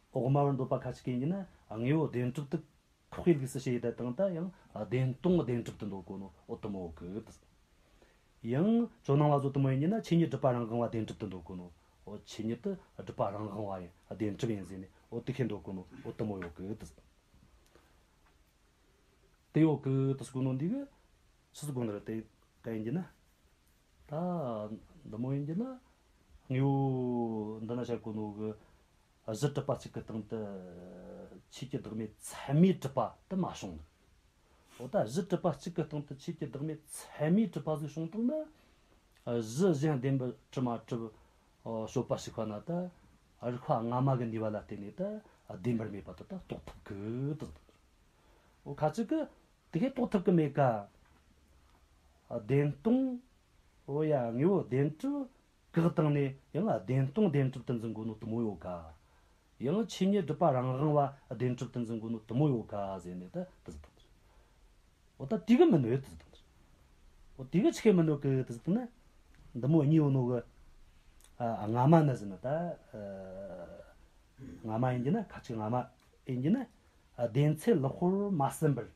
དབུ་མ་པར་འདོད་པ་ཁ་ཅིག་གིས་ཡིན་ན་དངོས་པོ་བདེན་གྲུབ་ཏུ་ཁེགས་པའི་ལུགས་སུ་བྱས་ཡོད་དེ་དང་། ད་ཡང་བདེན་སྟོང་བདེན་གྲུབ་ཏུ་འདོད་གོ་ནོ་འོ་དེ་མོ་གི་དེ། ཡང་ཇོ་ནང་བ་ཚོ་དེ་མོ་ཡིན་ན་ཆོས་ཉིད་སྒྲུབ་པ་རང་དབང་བ་བདེན་གྲུབ་ཏུ་འདོད་གོ་ནོ། འོ་ཆོས་ཉིད་དེ་སྒྲུབ་པ་རང་དབང་བ་ཡིན་བདེན་གྲུབ་ཡིན་ཟེར་ནས་འོ་དེ་ཁེགས་འདོད་གོ་ནོ་འོ་དེ་མོ་ཡོད་གི་དེ། དེ་ཡོད་གི་དེ་ཟེར་གོ་ནོ་འདི་གི་ཆི་ཟེར་གོ་ནི་རེད། དེ་ག་ཡིན་གྱི་ན། ད་འདི་མོ་ཡིན་གྱི་ན། དངོས་པོ་འདི་ན་བཤད་གོ་ནོ་གི་གཞི་གྲུབ་པ་གཅིག་གི་སྟེང་དུ་ཆོས་ཀྱི་བདག་མེད་ཚད་མས་གྲུབ་པ་དེ་མ་བྱུང་ནི། འོ་ད་གཞི་གྲུབ་པ་གཅིག་གི་སྟེང་དུ་ཆོས་ཀྱི་བདག་མེད་ཚད་མས་གྲུབ་པ་ཟིག་བྱུང་བཏང་ན། གཞི་གཞན་བདེན་པར་གྲུབ་མ་གྲུབ་དཔྱོད་པ་ཞིག་པ་ན་ད་རིགས་པ་སྔ་མ་གི་ནུས་པ་ལ་བརྟེན་ནས་ད་བདེན་པར་མེད་པ་དེ་ད་རྟོགས་ཐུབ་གི་དེ། འོ་ཁ་ཅིག་གིས་དེ་གས་རྟོགས་ཐུབ་གི་མེད་ཀ། བདེན་སྟོང་། འོ་ཡ། དངོས་པོ་བདེན་གྲུབ་བཀག་བཏང་ནས་ཡང་བདེན་སྟོང་བདེན་གྲུབ་ཏུ་འཛིན་གོ་ནོ་དེ་མོ་ཡོད་ཀ། ཡང་ཆོས་ཉིད་སྒྲུབ་པ་རང་དབང་བ་བདེན་གྲུབ་ཏུ་འཛིན་གོ་ནོ་དེ་མོ་ཡོད་ཀ་ཟེར་ནས་ད་དེ་ཟེར་དང་། འོ་ད་དེ་གི་མིན་ནོ་དེ་ཟེར་དང་། འོ་དེ་གི་ཆི་གི་མིན་ནོ་གི་དེ་ཟེར་དང་ན། འདི་མོ་གཉིས་ཡོད་ནོ་གི། ཨ་སྔ་མ་ནི་ཟེར་ན་ད། ཨ་སྔ་མ་ཡིན་གྱི་ན་ཁ་ཅིག་སྔ་མ་ཡིན་གྱི་ན། ཨ་བདེན་ཚད་ལེགས་པར་མ་ཟིན་པར།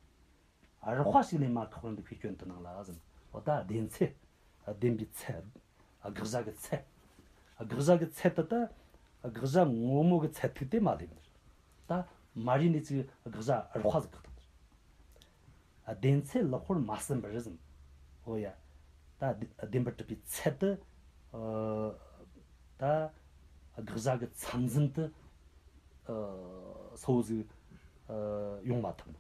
རགས་པ་ཞིག་ལས་མ་ཁེགས་པར་འདུག་པའི་སྐྱོན་དུ་སྣང་ལ་ཟེར། འོ་ད་བདེན་ཚད། བདེན་པའི་ཚད། དགག་བྱ་གི་ཚད། དགག་བྱ་གི་ཚད་དེ་ད། དགག་བྱ་ངོ་མ་གི་ཚད་ཐིག་དེ་མ་སླེབས་ནི་རེད། ད་མ་རེད་ནས་ཅིག་དགག་བྱ་རགས་པ་ཟིག་བཀག་བཏང་ནི་རེད། བདེན་ཚད་ལེགས་པར་མ་ཟིན་པར་ཟེར། འོ་ཡ། ད་བདེན་པར་གྲུབ་པའི་ཚད་དེ། ཨ་ད་དགག་བྱ་གི་མཚམས་འཛིན་དེ། ཨ་སོ་ཟིག་ཨ་ཡོང་མ་ཐུབ་ནོ།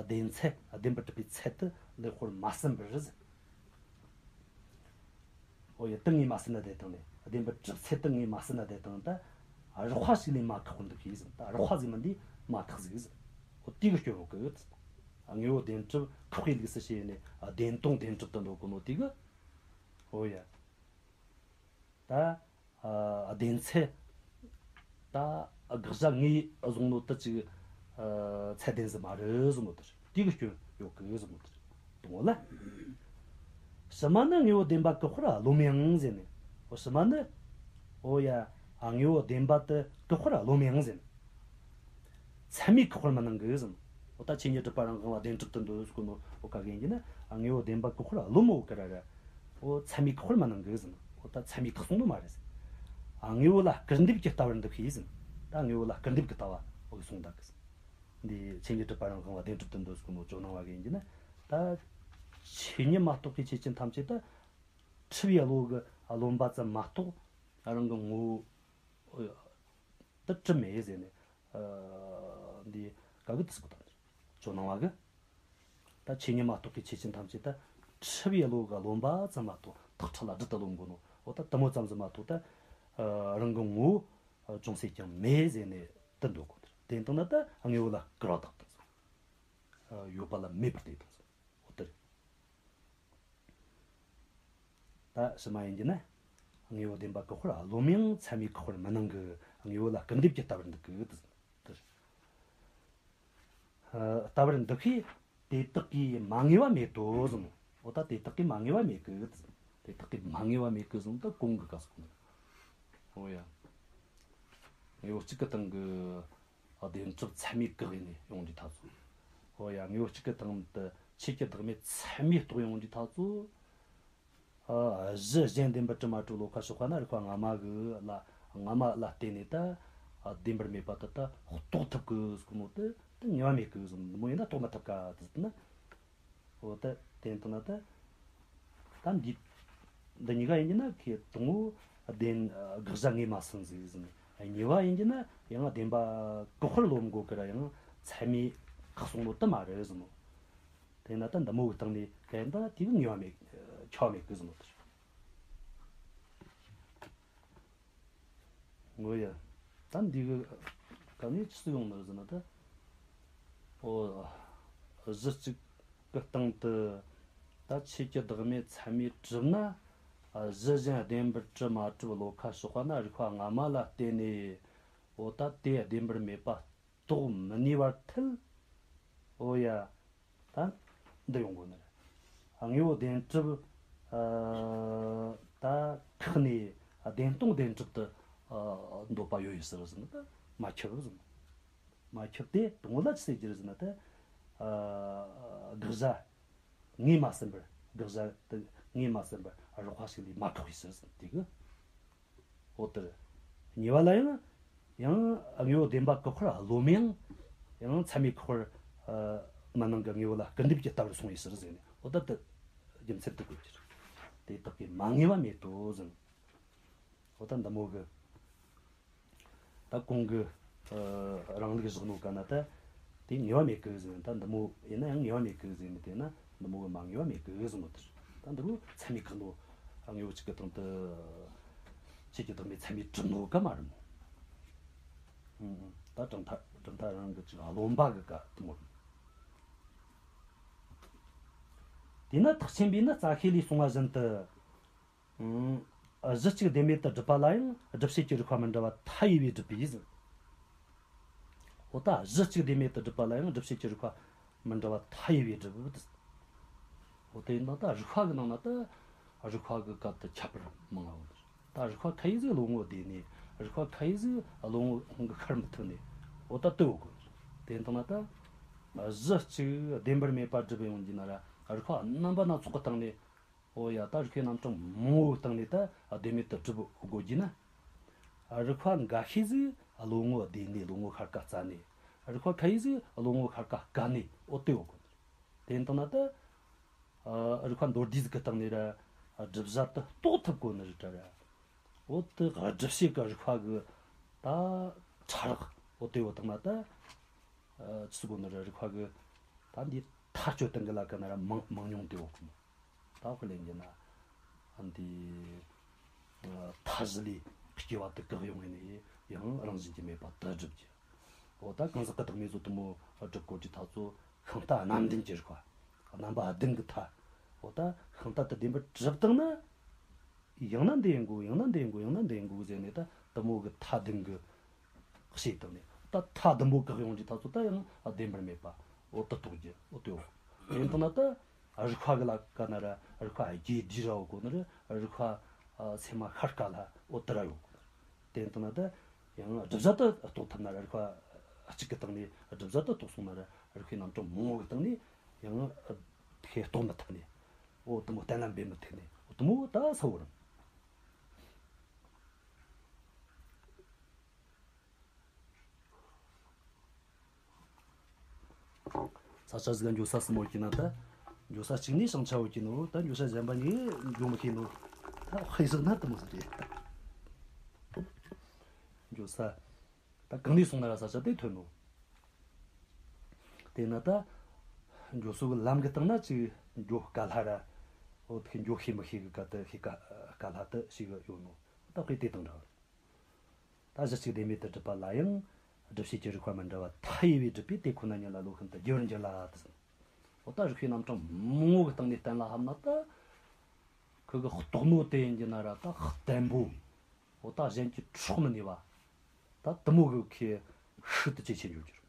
བདེན་ཚད། བདེན་པར་གྲུབ་པའི་ཚད་དེ་ལེགས་པར་མ་ཟིན་པར་ཟེར། འོ་ཡ། དེ་ངོས་མ་ཟིན་ན་དེ་དང་ནི་བདེན་པར་གྲུབ་ཚད་དེ་ངོས་མ་ཟིན་ན་དེ་དང་ད། རགས་པ་ཞིག་ལས་མ་ཁེགས་པར་འདུག་པས་ཟེར། ད་རགས་པ་ཟིག་མིན་དེ་མ་ཁེགས་ཟིག་ཟེར། འོ་དེ་གི་སྐྱོན་ཡོད་གི། དངོས་པོ་བདེན་གྲུབ་ཁེགས་པའི་ལུགས་སུ་བྱས་ནས་བདེན་སྟོང་བདེན་གྲུབ་ཏུ་འདོད་གོ་ནོ་དེ་གི། འོ་ཡ། ད་ཨ་བདེན་ཚད། ད་དགག་བྱ་ངོས་བཟུང་ནོ་དེ་ཅིག་ཨ་ཚད་ལྡན་ཟིག་མ་རེད་བཟུང་ནོ་དེ་རེད། དེ་གི་སྐྱོན་ཡོད་གི་བཟུང་ནོ་དེ་རེད། དང་པོ་ལ། ཕྱི་མ་ནི་དངོས་པོ་བདེན་པ་བཀག་པར་རློམ་ཡང་ཟེར་ནས། འོ་ཕྱི་མ་ནི། འོ་ཡ། དངོས་པོ་བདེན་པ་དེ་བཀག་པར་རློམ་ཡང་ཟེར་ནས། ཚད་མས་བཀག་པར་མི་སྣང་གི་ཟེར། འོ་ད་ཆོས་ཉིད་སྒྲུབ་པ་རང་དབང་བ་བདེན་གྲུབ་ཏུ་འདོད་ཟེར་གོ་ནོ་འོ་ག་གེ་ཡིན་གྱི་ན། དངོས་པོ་བདེན་པ་བཀག་པར་རློམ་འོ་ག་ར་ར། འོ་ཚད་མས་བཀག་པར་མི་སྣང་གི་ཟེར། འོ་ད་ཚད་མས་བཀག་སོང་ནོ་མ་རེད་ཟེར། དངོས་པོ་ལ་སྐུར་འདེབས་ཀྱི་ལྟ་བར་འདུག་པས་ཟེར། ད་དངོས་པོ་ལ་སྐུར་འདེབས་ཀྱི་ལྟ་བ་འོ་གི་སོང་ད་གི་ཟེར། འདི་ཆོས་ཉིད་སྒྲུབ་པ་རང་དབང་བ་བདེན་གྲུབ་ཏུ་འདོད་ཟེར་གོ་ནོ་ཇོ་ནང་བ་གི་ཡིན་གྱི་ན། ད་ཆོས་ཉིད་མ་རྟོགས་པའི་ཆོས་ཅན་ཐམས་ཅད་ད། འཁྲུལ་བའི་བློ་གི་རློམ་པ་ཙམ་མ་གཏོགས་རང་གི་ངོ་བོ་ ད་གྲུབ་མེད་ཟེར་ནས། ཨ། འདི་ག་གི་དུས་སུ་དང་ཇོ་ནང་བ་གི། ད་ཆོས་ཉིད་མ་གཏོགས་ཀྱི་ཆོས་ཅན་ཐམས་ཅད་ད་འཁྲུལ་བའི་བློ་ག་རློམ་པ་ཙམ་མ་གཏོགས་ཐག་ཁྲ་ལ་སྦྲུལ་དུ་རློམ་དགོས་ནོ། འོ་ད་དུ་མོ་ཙམ་ཟིག་མ་གཏོགས་ད། ཨ། རང་གི་ངོ་བོ་ཅུང་ཟད་ཀྱང་མེད་ཟེར་ནས་དུ་འདོད་དགོས་ནོ། དེ་ཡིན་དང་ན་ད་དངོས་པོ་ལ་སྐུར་བ་བཏབ་དང་ཟེར། ཡོད་པ་ལ་མེད་པར་བལྟས་དང་ཟེར། འོ་དེ་རེད། ད་ཕྱི་མ་ཡིན་གྱི་ན། དངོས་པོ་བདེན་པ་བཀག་པར་རློམ་ཡང་ཚད་མས་བཀག་པར་མི་སྣང་གི། དངོས་པོ་ལ་སྐུར་འདེབས་ཀྱི་ལྟ་བར་འདུག་གི། ལྟ་བར་འདུག་གི། དེ་དག་གིས་མ་ངེས་པ་མེད་དོ་གསུངས། འོ་ད་དེ་དག་གིས་མ་ངེས་པ་མེད་གི། དེ་དག་གིས་མ་ངེས་པ་མེད་གི་གསུངས། ད་གོང་གི་སྐབས་སུ་གོང་། འོ་ཡ། དངོས་པོ་གཅིག་གི་སྟེང་གི་བདེན་གྲུབ་ཚད་མས་བཀག་ཡིན་ནས་ཡོང་དུས་ཐག་ཆོད། འོ་ཡ། དངོས་པོ་གཅིག་གི་སྟེང་དུ་ཆོས་ཀྱི་བདག་མེད་ཚད་མས་རྟོགས་ཡོང་དུས་ཐག་ཆོད། ཨ། གཞི་གཞན་བདེན་པར་གྲུབ་མ་གྲུབ་བློ་ཁ་ཕྱོགས་པ་ན་རིགས་པ་སྔ་མ་གི་ལ། སྔ་མ་ལ་བརྟེན་ནས་ད། ཨ། བདེན་པར་མེད་པ་དེ་ད་རྟོགས་ཐུབ་གི་ཟེར་གོ་ནོ་དེ་དེ་ངེས་པ་མེད་གི་ཟེར། འདི་མོ་ཡིན་ན་རྟོགས་མི་ཐུབ་ག་དེ་ཟེར་ན། འོ་ད་དེ་ཡིན་དང་ན་ད། ད་འདི་འདི་གཉིས་ཀ་ཡིན་གྱི་ན་ཁེ་དང་པོ་བདེན། དགག་བྱ་ངོས་མ་ཟིན་ཟིག་ཟིན། གཉིས་པ་ཡིན་གྱི་ན་ཡང་བདེན་པ་བཀག་པར་རློམ་དགོས་ཀི་ར། ཡང་ཚད་མས་བཀག་སོང་ནོ་དེ་མ་རེད་ཟེར་ནོ། དེ་ན་ད་འདི་མོ་གི་སྟེང་ནས་གན་ད་དེ་གི་ངེས་པ་མེད། ཁྱབ་མེད་གི་ཟེར་ནོ་དེ་རེད། ངོ་ཡ། ད་འདི་གི་ག་ནས་ཅི་སུ་ཡོང་ནི་རེད་ཟེར་ན་ད། ཨོ། གཞི་གཅིག་གི་སྟེང་དུ་ད་ཆོས་ཀྱི་བདག་མེད་ཚད་མས་གྲུབ་ན། གཞི་གཞན་བདེན་པར་གྲུབ་མ་གྲུབ་བློ་ཁ་ཕྱོགས་པ་ན་རིགས་པ་སྔ་མ་ལ་བརྟེན་ནས། འོ་ད་དེ་བདེན་པར་མེད་པ་རྟོགས་མི་ནུས་པར་ཐལ། འོ་ཡ། ད་འདི་ཡོང་དགོས་ནི་རེད། དངོས་པོ་བདེན་གྲུབ། ཨ། ད་ཁག་ནས་བདེན་སྟོང་བདེན་གྲུབ་ཏུ། ཨ། འདོད་པ་ཡོད་ཡོད་ཟེར་ཟེར་ན་ད་མ་ཁྱབ་ཟེར། མ་ཁྱབ་སྟེ་དང་པོ་ལ་ཅི་ཟེར་རྒྱུ་རེད་ཟེར་ན་ད། ཨ། དགག་བྱ་ངོས་མ་ཟིན་པར། དགག་བྱ་དེ་ངོས་མ་ཟིན་པར་རོགས་པ་ཞིག་ལས་མ་ཐོགས་ཡོད་ཟེར་ཟེར་དེ་གི། འོ་དེར། གཉིས་པ་ལ་ཡང་། ཡང་དངོས་པོ་བདེན་པ་བཀག་པར་རློམ་ཡང་། ཡང་ཚད་མས་བཀག་པར། ཨ། མི་སྣང་གི་དངོས་པོ་ལ་སྐུར་འདེབས་ཀྱི་ལྟ་བར་སོང་ཡོད་ཟེར་ཟེར་ནས། འོ་ད་དེ་རྒྱུ་མཚན་དེ་བཀོད་ཀྱི་རེད། དེ་དག་གིས་མ་ངེས་པ་མེད་དོ་ཟེར། འོ་ད་འདི་མོ་གི། ད་གོང་གི། ཨ། རང་ལུགས་བཞག་ནོ་ག་ན་ད། དེ་ངེས་པ་མེད་གི་ཟེར་ནས། ད་འདི་མོ་ཡིན་ན་ཡང་ངེས་པ་མེད་གི་ཟེར་ནས་བལྟས་ན་འདི་མོ་གི་མ་ངེས་པ་མེད་གི་ཟེར་ནོ་དེར། ད་འདི་རུ་ཚད་མས་བཀག་ནོ། དངོས་པོ་གཅིག་གི་སྟེང་དུ་ཆོས་ཀྱི་བདག་མེད་ཚད་མས་གྲུབ་ནོ་ག་མ་རེད་མོ། ཨང་། ད་གྲུབ་མཐའ་གྲུབ་མཐའ་རང་གི་ཅིག་རློམ་པ་གི་ག་དེ་མོ་རེད། དེས་ན་ཐེག་ཆེན་པས་ནི་རྩ་ཤེ་ལས་གསུངས་པ་བཞིན་དུ། ཨང་། གཞི་གཅིག་བདེན་མེད་དུ་སྒྲུབ་པ་ལ་ཡང་སྒྲུབ་བྱེད་ཀྱི་རིགས་པ་མི་འདྲ་བ་མཐའ་ཡས་པས་སྒྲུབ་པས་ཟེར། འོ་ད་གཞི་གཅིག་བདེན་མེད་དུ་སྒྲུབ་པ་ལ་ཡང་སྒྲུབ་བྱེད་ཀྱི་རིགས་པ་མི་འདྲ་བ་མཐའ་ཡས་པས་སྒྲུབ་པས། འོ་དེ་ཡིན་ན་ད་རིགས་པ་གི་ནང་ན་ད་རིགས་པ་གི་སྐབས་དུ་ཁྱད་པར་མང་ང་ཡོད། ད་རིགས་པ་ཁ་ཡས་ཟིག་བློ་ངོ་བདེ་ནས། རིགས་པ་ཁ་ཡས་ཟིག་བློ་ངོ་ཁོང་གི་ཤར་མི་ཐུབ་ནས། འོ་ད་དེ་ཡོད་གི། དེ་ཡིན་ན་ད་གཞི་གཅིག་བདེན་པར་མེད་པ་སྒྲུབ་ཡོང་རྒྱུ་ན་ར། རིགས་པ་རྣམ་པ་སྣ་ཚོགས་ཀྱི་སྟེང་ནས། འོ་ཡ། ད་རིགས་པའི་རྣམ་གྲངས་མང་བོའི་སྟེང་ནས་ད་བདེན་མེད་དུ་གྲུབ་དགོས་རྒྱུ་ན། རིགས་པ་འགའ་ཤས་ཟིག་བློ་ངོ་བདེ་ནས། བློ་ངོ་ཤར་ཁ་རྩ་ནས། རིགས་པ་ཁ་ཤས་ཟིག་བློ་ངོ་ཤར་ཁ་དཀའ་ནས། འོ་དེ་ཡོད་གི། དེ་ཡིན་ན་ད། ཨ། རིགས་པ་མདོར་བསྡུས་ཟིག་གི་སྟེང་ནས་ར། སྒྲུབ་བྱ་དེ་རྟོགས་ཐུབ་དགོས་ནི་རེད་དྲ་ར། འོ་དེ་སྒྲུབ་བྱེད་ཀྱི་རིགས་པ་གི་ད་ཕྲ་རགས། འོ་དེ་ཡོད་དང་ན་ད། ཨ། ཅི་ཟེར་དགོས་ནི་རེད། རིགས་པ་གི་ད་འདི་མཐའ་དཔྱོད་སྟེང་གི་ལ་ཀ་ན་ར་མང་མང་ཉུང་དེ་འོག་གི་མོ། ད་འོག་གི་ལན་གྱི་ན། ཨ། འདི། ཨ། མཐའ་གཞི་ལས་སྐྱེ་བ་དེ་བཀག་ཡོང་ངེ་ནས་ཡང་རང་བཞིན་གྱིས་མེད་པ་དེ་སྒྲུབ་རྒྱུ། འོ་ད་གང་ཟག་གི་བདག་མེད་ཚོ་དེ་མོ་སྒྲུབ་དགོས་རྒྱུ་ད་ཚོ་ཤིང་རྟ་རྣམ་བདུན་གྱི་རིགས་པ། རྣམ་པ་བདུན་གྱི་མཐའ། འོ་ད་ཤིང་རྟ་དེ་བདེན་པར་གྲུབ་བཏང་ན། ཡང་ན་འདི་ཡིན་དགོས། ཡང་ན་འདི་ཡིན་དགོས། ཡང་ན་འདི་ཡིན་དགོས་ཟེར་ནས་ད་དེ་མོ་གི་མཐའ་བདུན་གི་བཤད་བཏང་ནས། ད་མཐའ་བདུན་པོ་བཀག་ཡོང་རྒྱུ་ད་ཚོ་ད་ཡང་བདེན་པར་མེད་པ། འོ་དེ་རྟོགས་རྒྱུ། འོ་དེ་ཡོད། དེ་ཡིན་དང་ན་ད་རིགས་པ་གི་ལ་ཀ་ན་ར་རིགས་པ་རྒྱས་བསྡུས་ར་ཡོད་གོ་ནི་རེད། རིགས་པ། ཨ། སེམས་མ་ཤར་ཀ་ལ་འོ་དེ་ར་ཡོད་གོ་ནི་རེད། དེ་ཡིན་དང་ན་ད་ཡང་སྒྲུབ་བྱ་དེ་རྟོགས་ཐུབ་ན་ར། རིགས་པ་གཅིག་གི་སྟེང་ནས་སྒྲུབ་བྱ་དེ་རྟོགས་སོང་ན་ར། རིགས་པའི་རྣམ་གྲངས་མང་བོ་གི་སྟེང་ནས་ཡང་ཁེ་རྟོགས་མི་ཐུབ་ནས། འོ་དེ་མོ་གཏན་ལ་འབེབས་མི་ཐུབ་ནས། འོ་དེ་མོ་ད་ས་བོ་རང་། ས་ཆ་ཟིག་ལ་འགྱོ་ས་སྲུ་མོ་གྱིས་ན་ད། འགྱོ་ས་གཅིག་ནས་ཞིང་ཆ་བོ་གྱིས་ནོ། ད་འགྱོ་ས་གཞན་པ་ནས་འགྱོ་མི་ཤེས་ནོ། ད་དཔེ་བཞག་ན་དེ་མོ་ཟིག་རེད། འགྱོ་ས། ད་གང་ནས་སོང་ན་ར་ས་ཆ་དེ་ཐོན་ནོ། དེ་ན་ད་འགྱོ་སོ་གི་ལམ་གི་སྟེང་ན་ཅིག་འགྱོ་དཀའ་ལྷ་ར། འོ་དེ་འགྱོ་ཤེས་མི་ཤེས་གི་དཀའ་དུ་ཤེས་དཀའ་དཀའ་ལྷ་དུ་ཞིག་ཡོད་ནོ། ད་དཔེ་དེ་དང་འདྲ་བ། ད་གཞི་གཅིག་བདེན་མེད་དུ་སྒྲུབ་པ་ལ་ཡང་། སྒྲུབ་བྱེད་ཀྱི་རིགས་པ་མི་འདྲ་བ་མཐའ་ཡས་པའི་སྒྲུབ་པས་དེ་ཁོ་ན་ཉིད་ལ་བློ་ཤིན་ཏུ་རྒྱས་པར་འགྱུར་ལ་དེ་ཟེར། འོ་ད་རིགས་པའི་རྣམ་གྲངས་མང་བོ་གི་སྟེང་ནས་བསྟན་ལ་ཧམ་ན་ད། ཁོ་གི་རྟོགས་ནོ་དེ་ཡིན་གྱི་ན་ར་ད་བརྟན་པོ། འོ་ད་གཞན་གྱིས་འཕྲོག་མི་ནུས་པ། ད་དུ་མོ་གི་ཁེ་ཤུགས་དུ་ཇེ་ཆེར་འགྱུར་གྱི་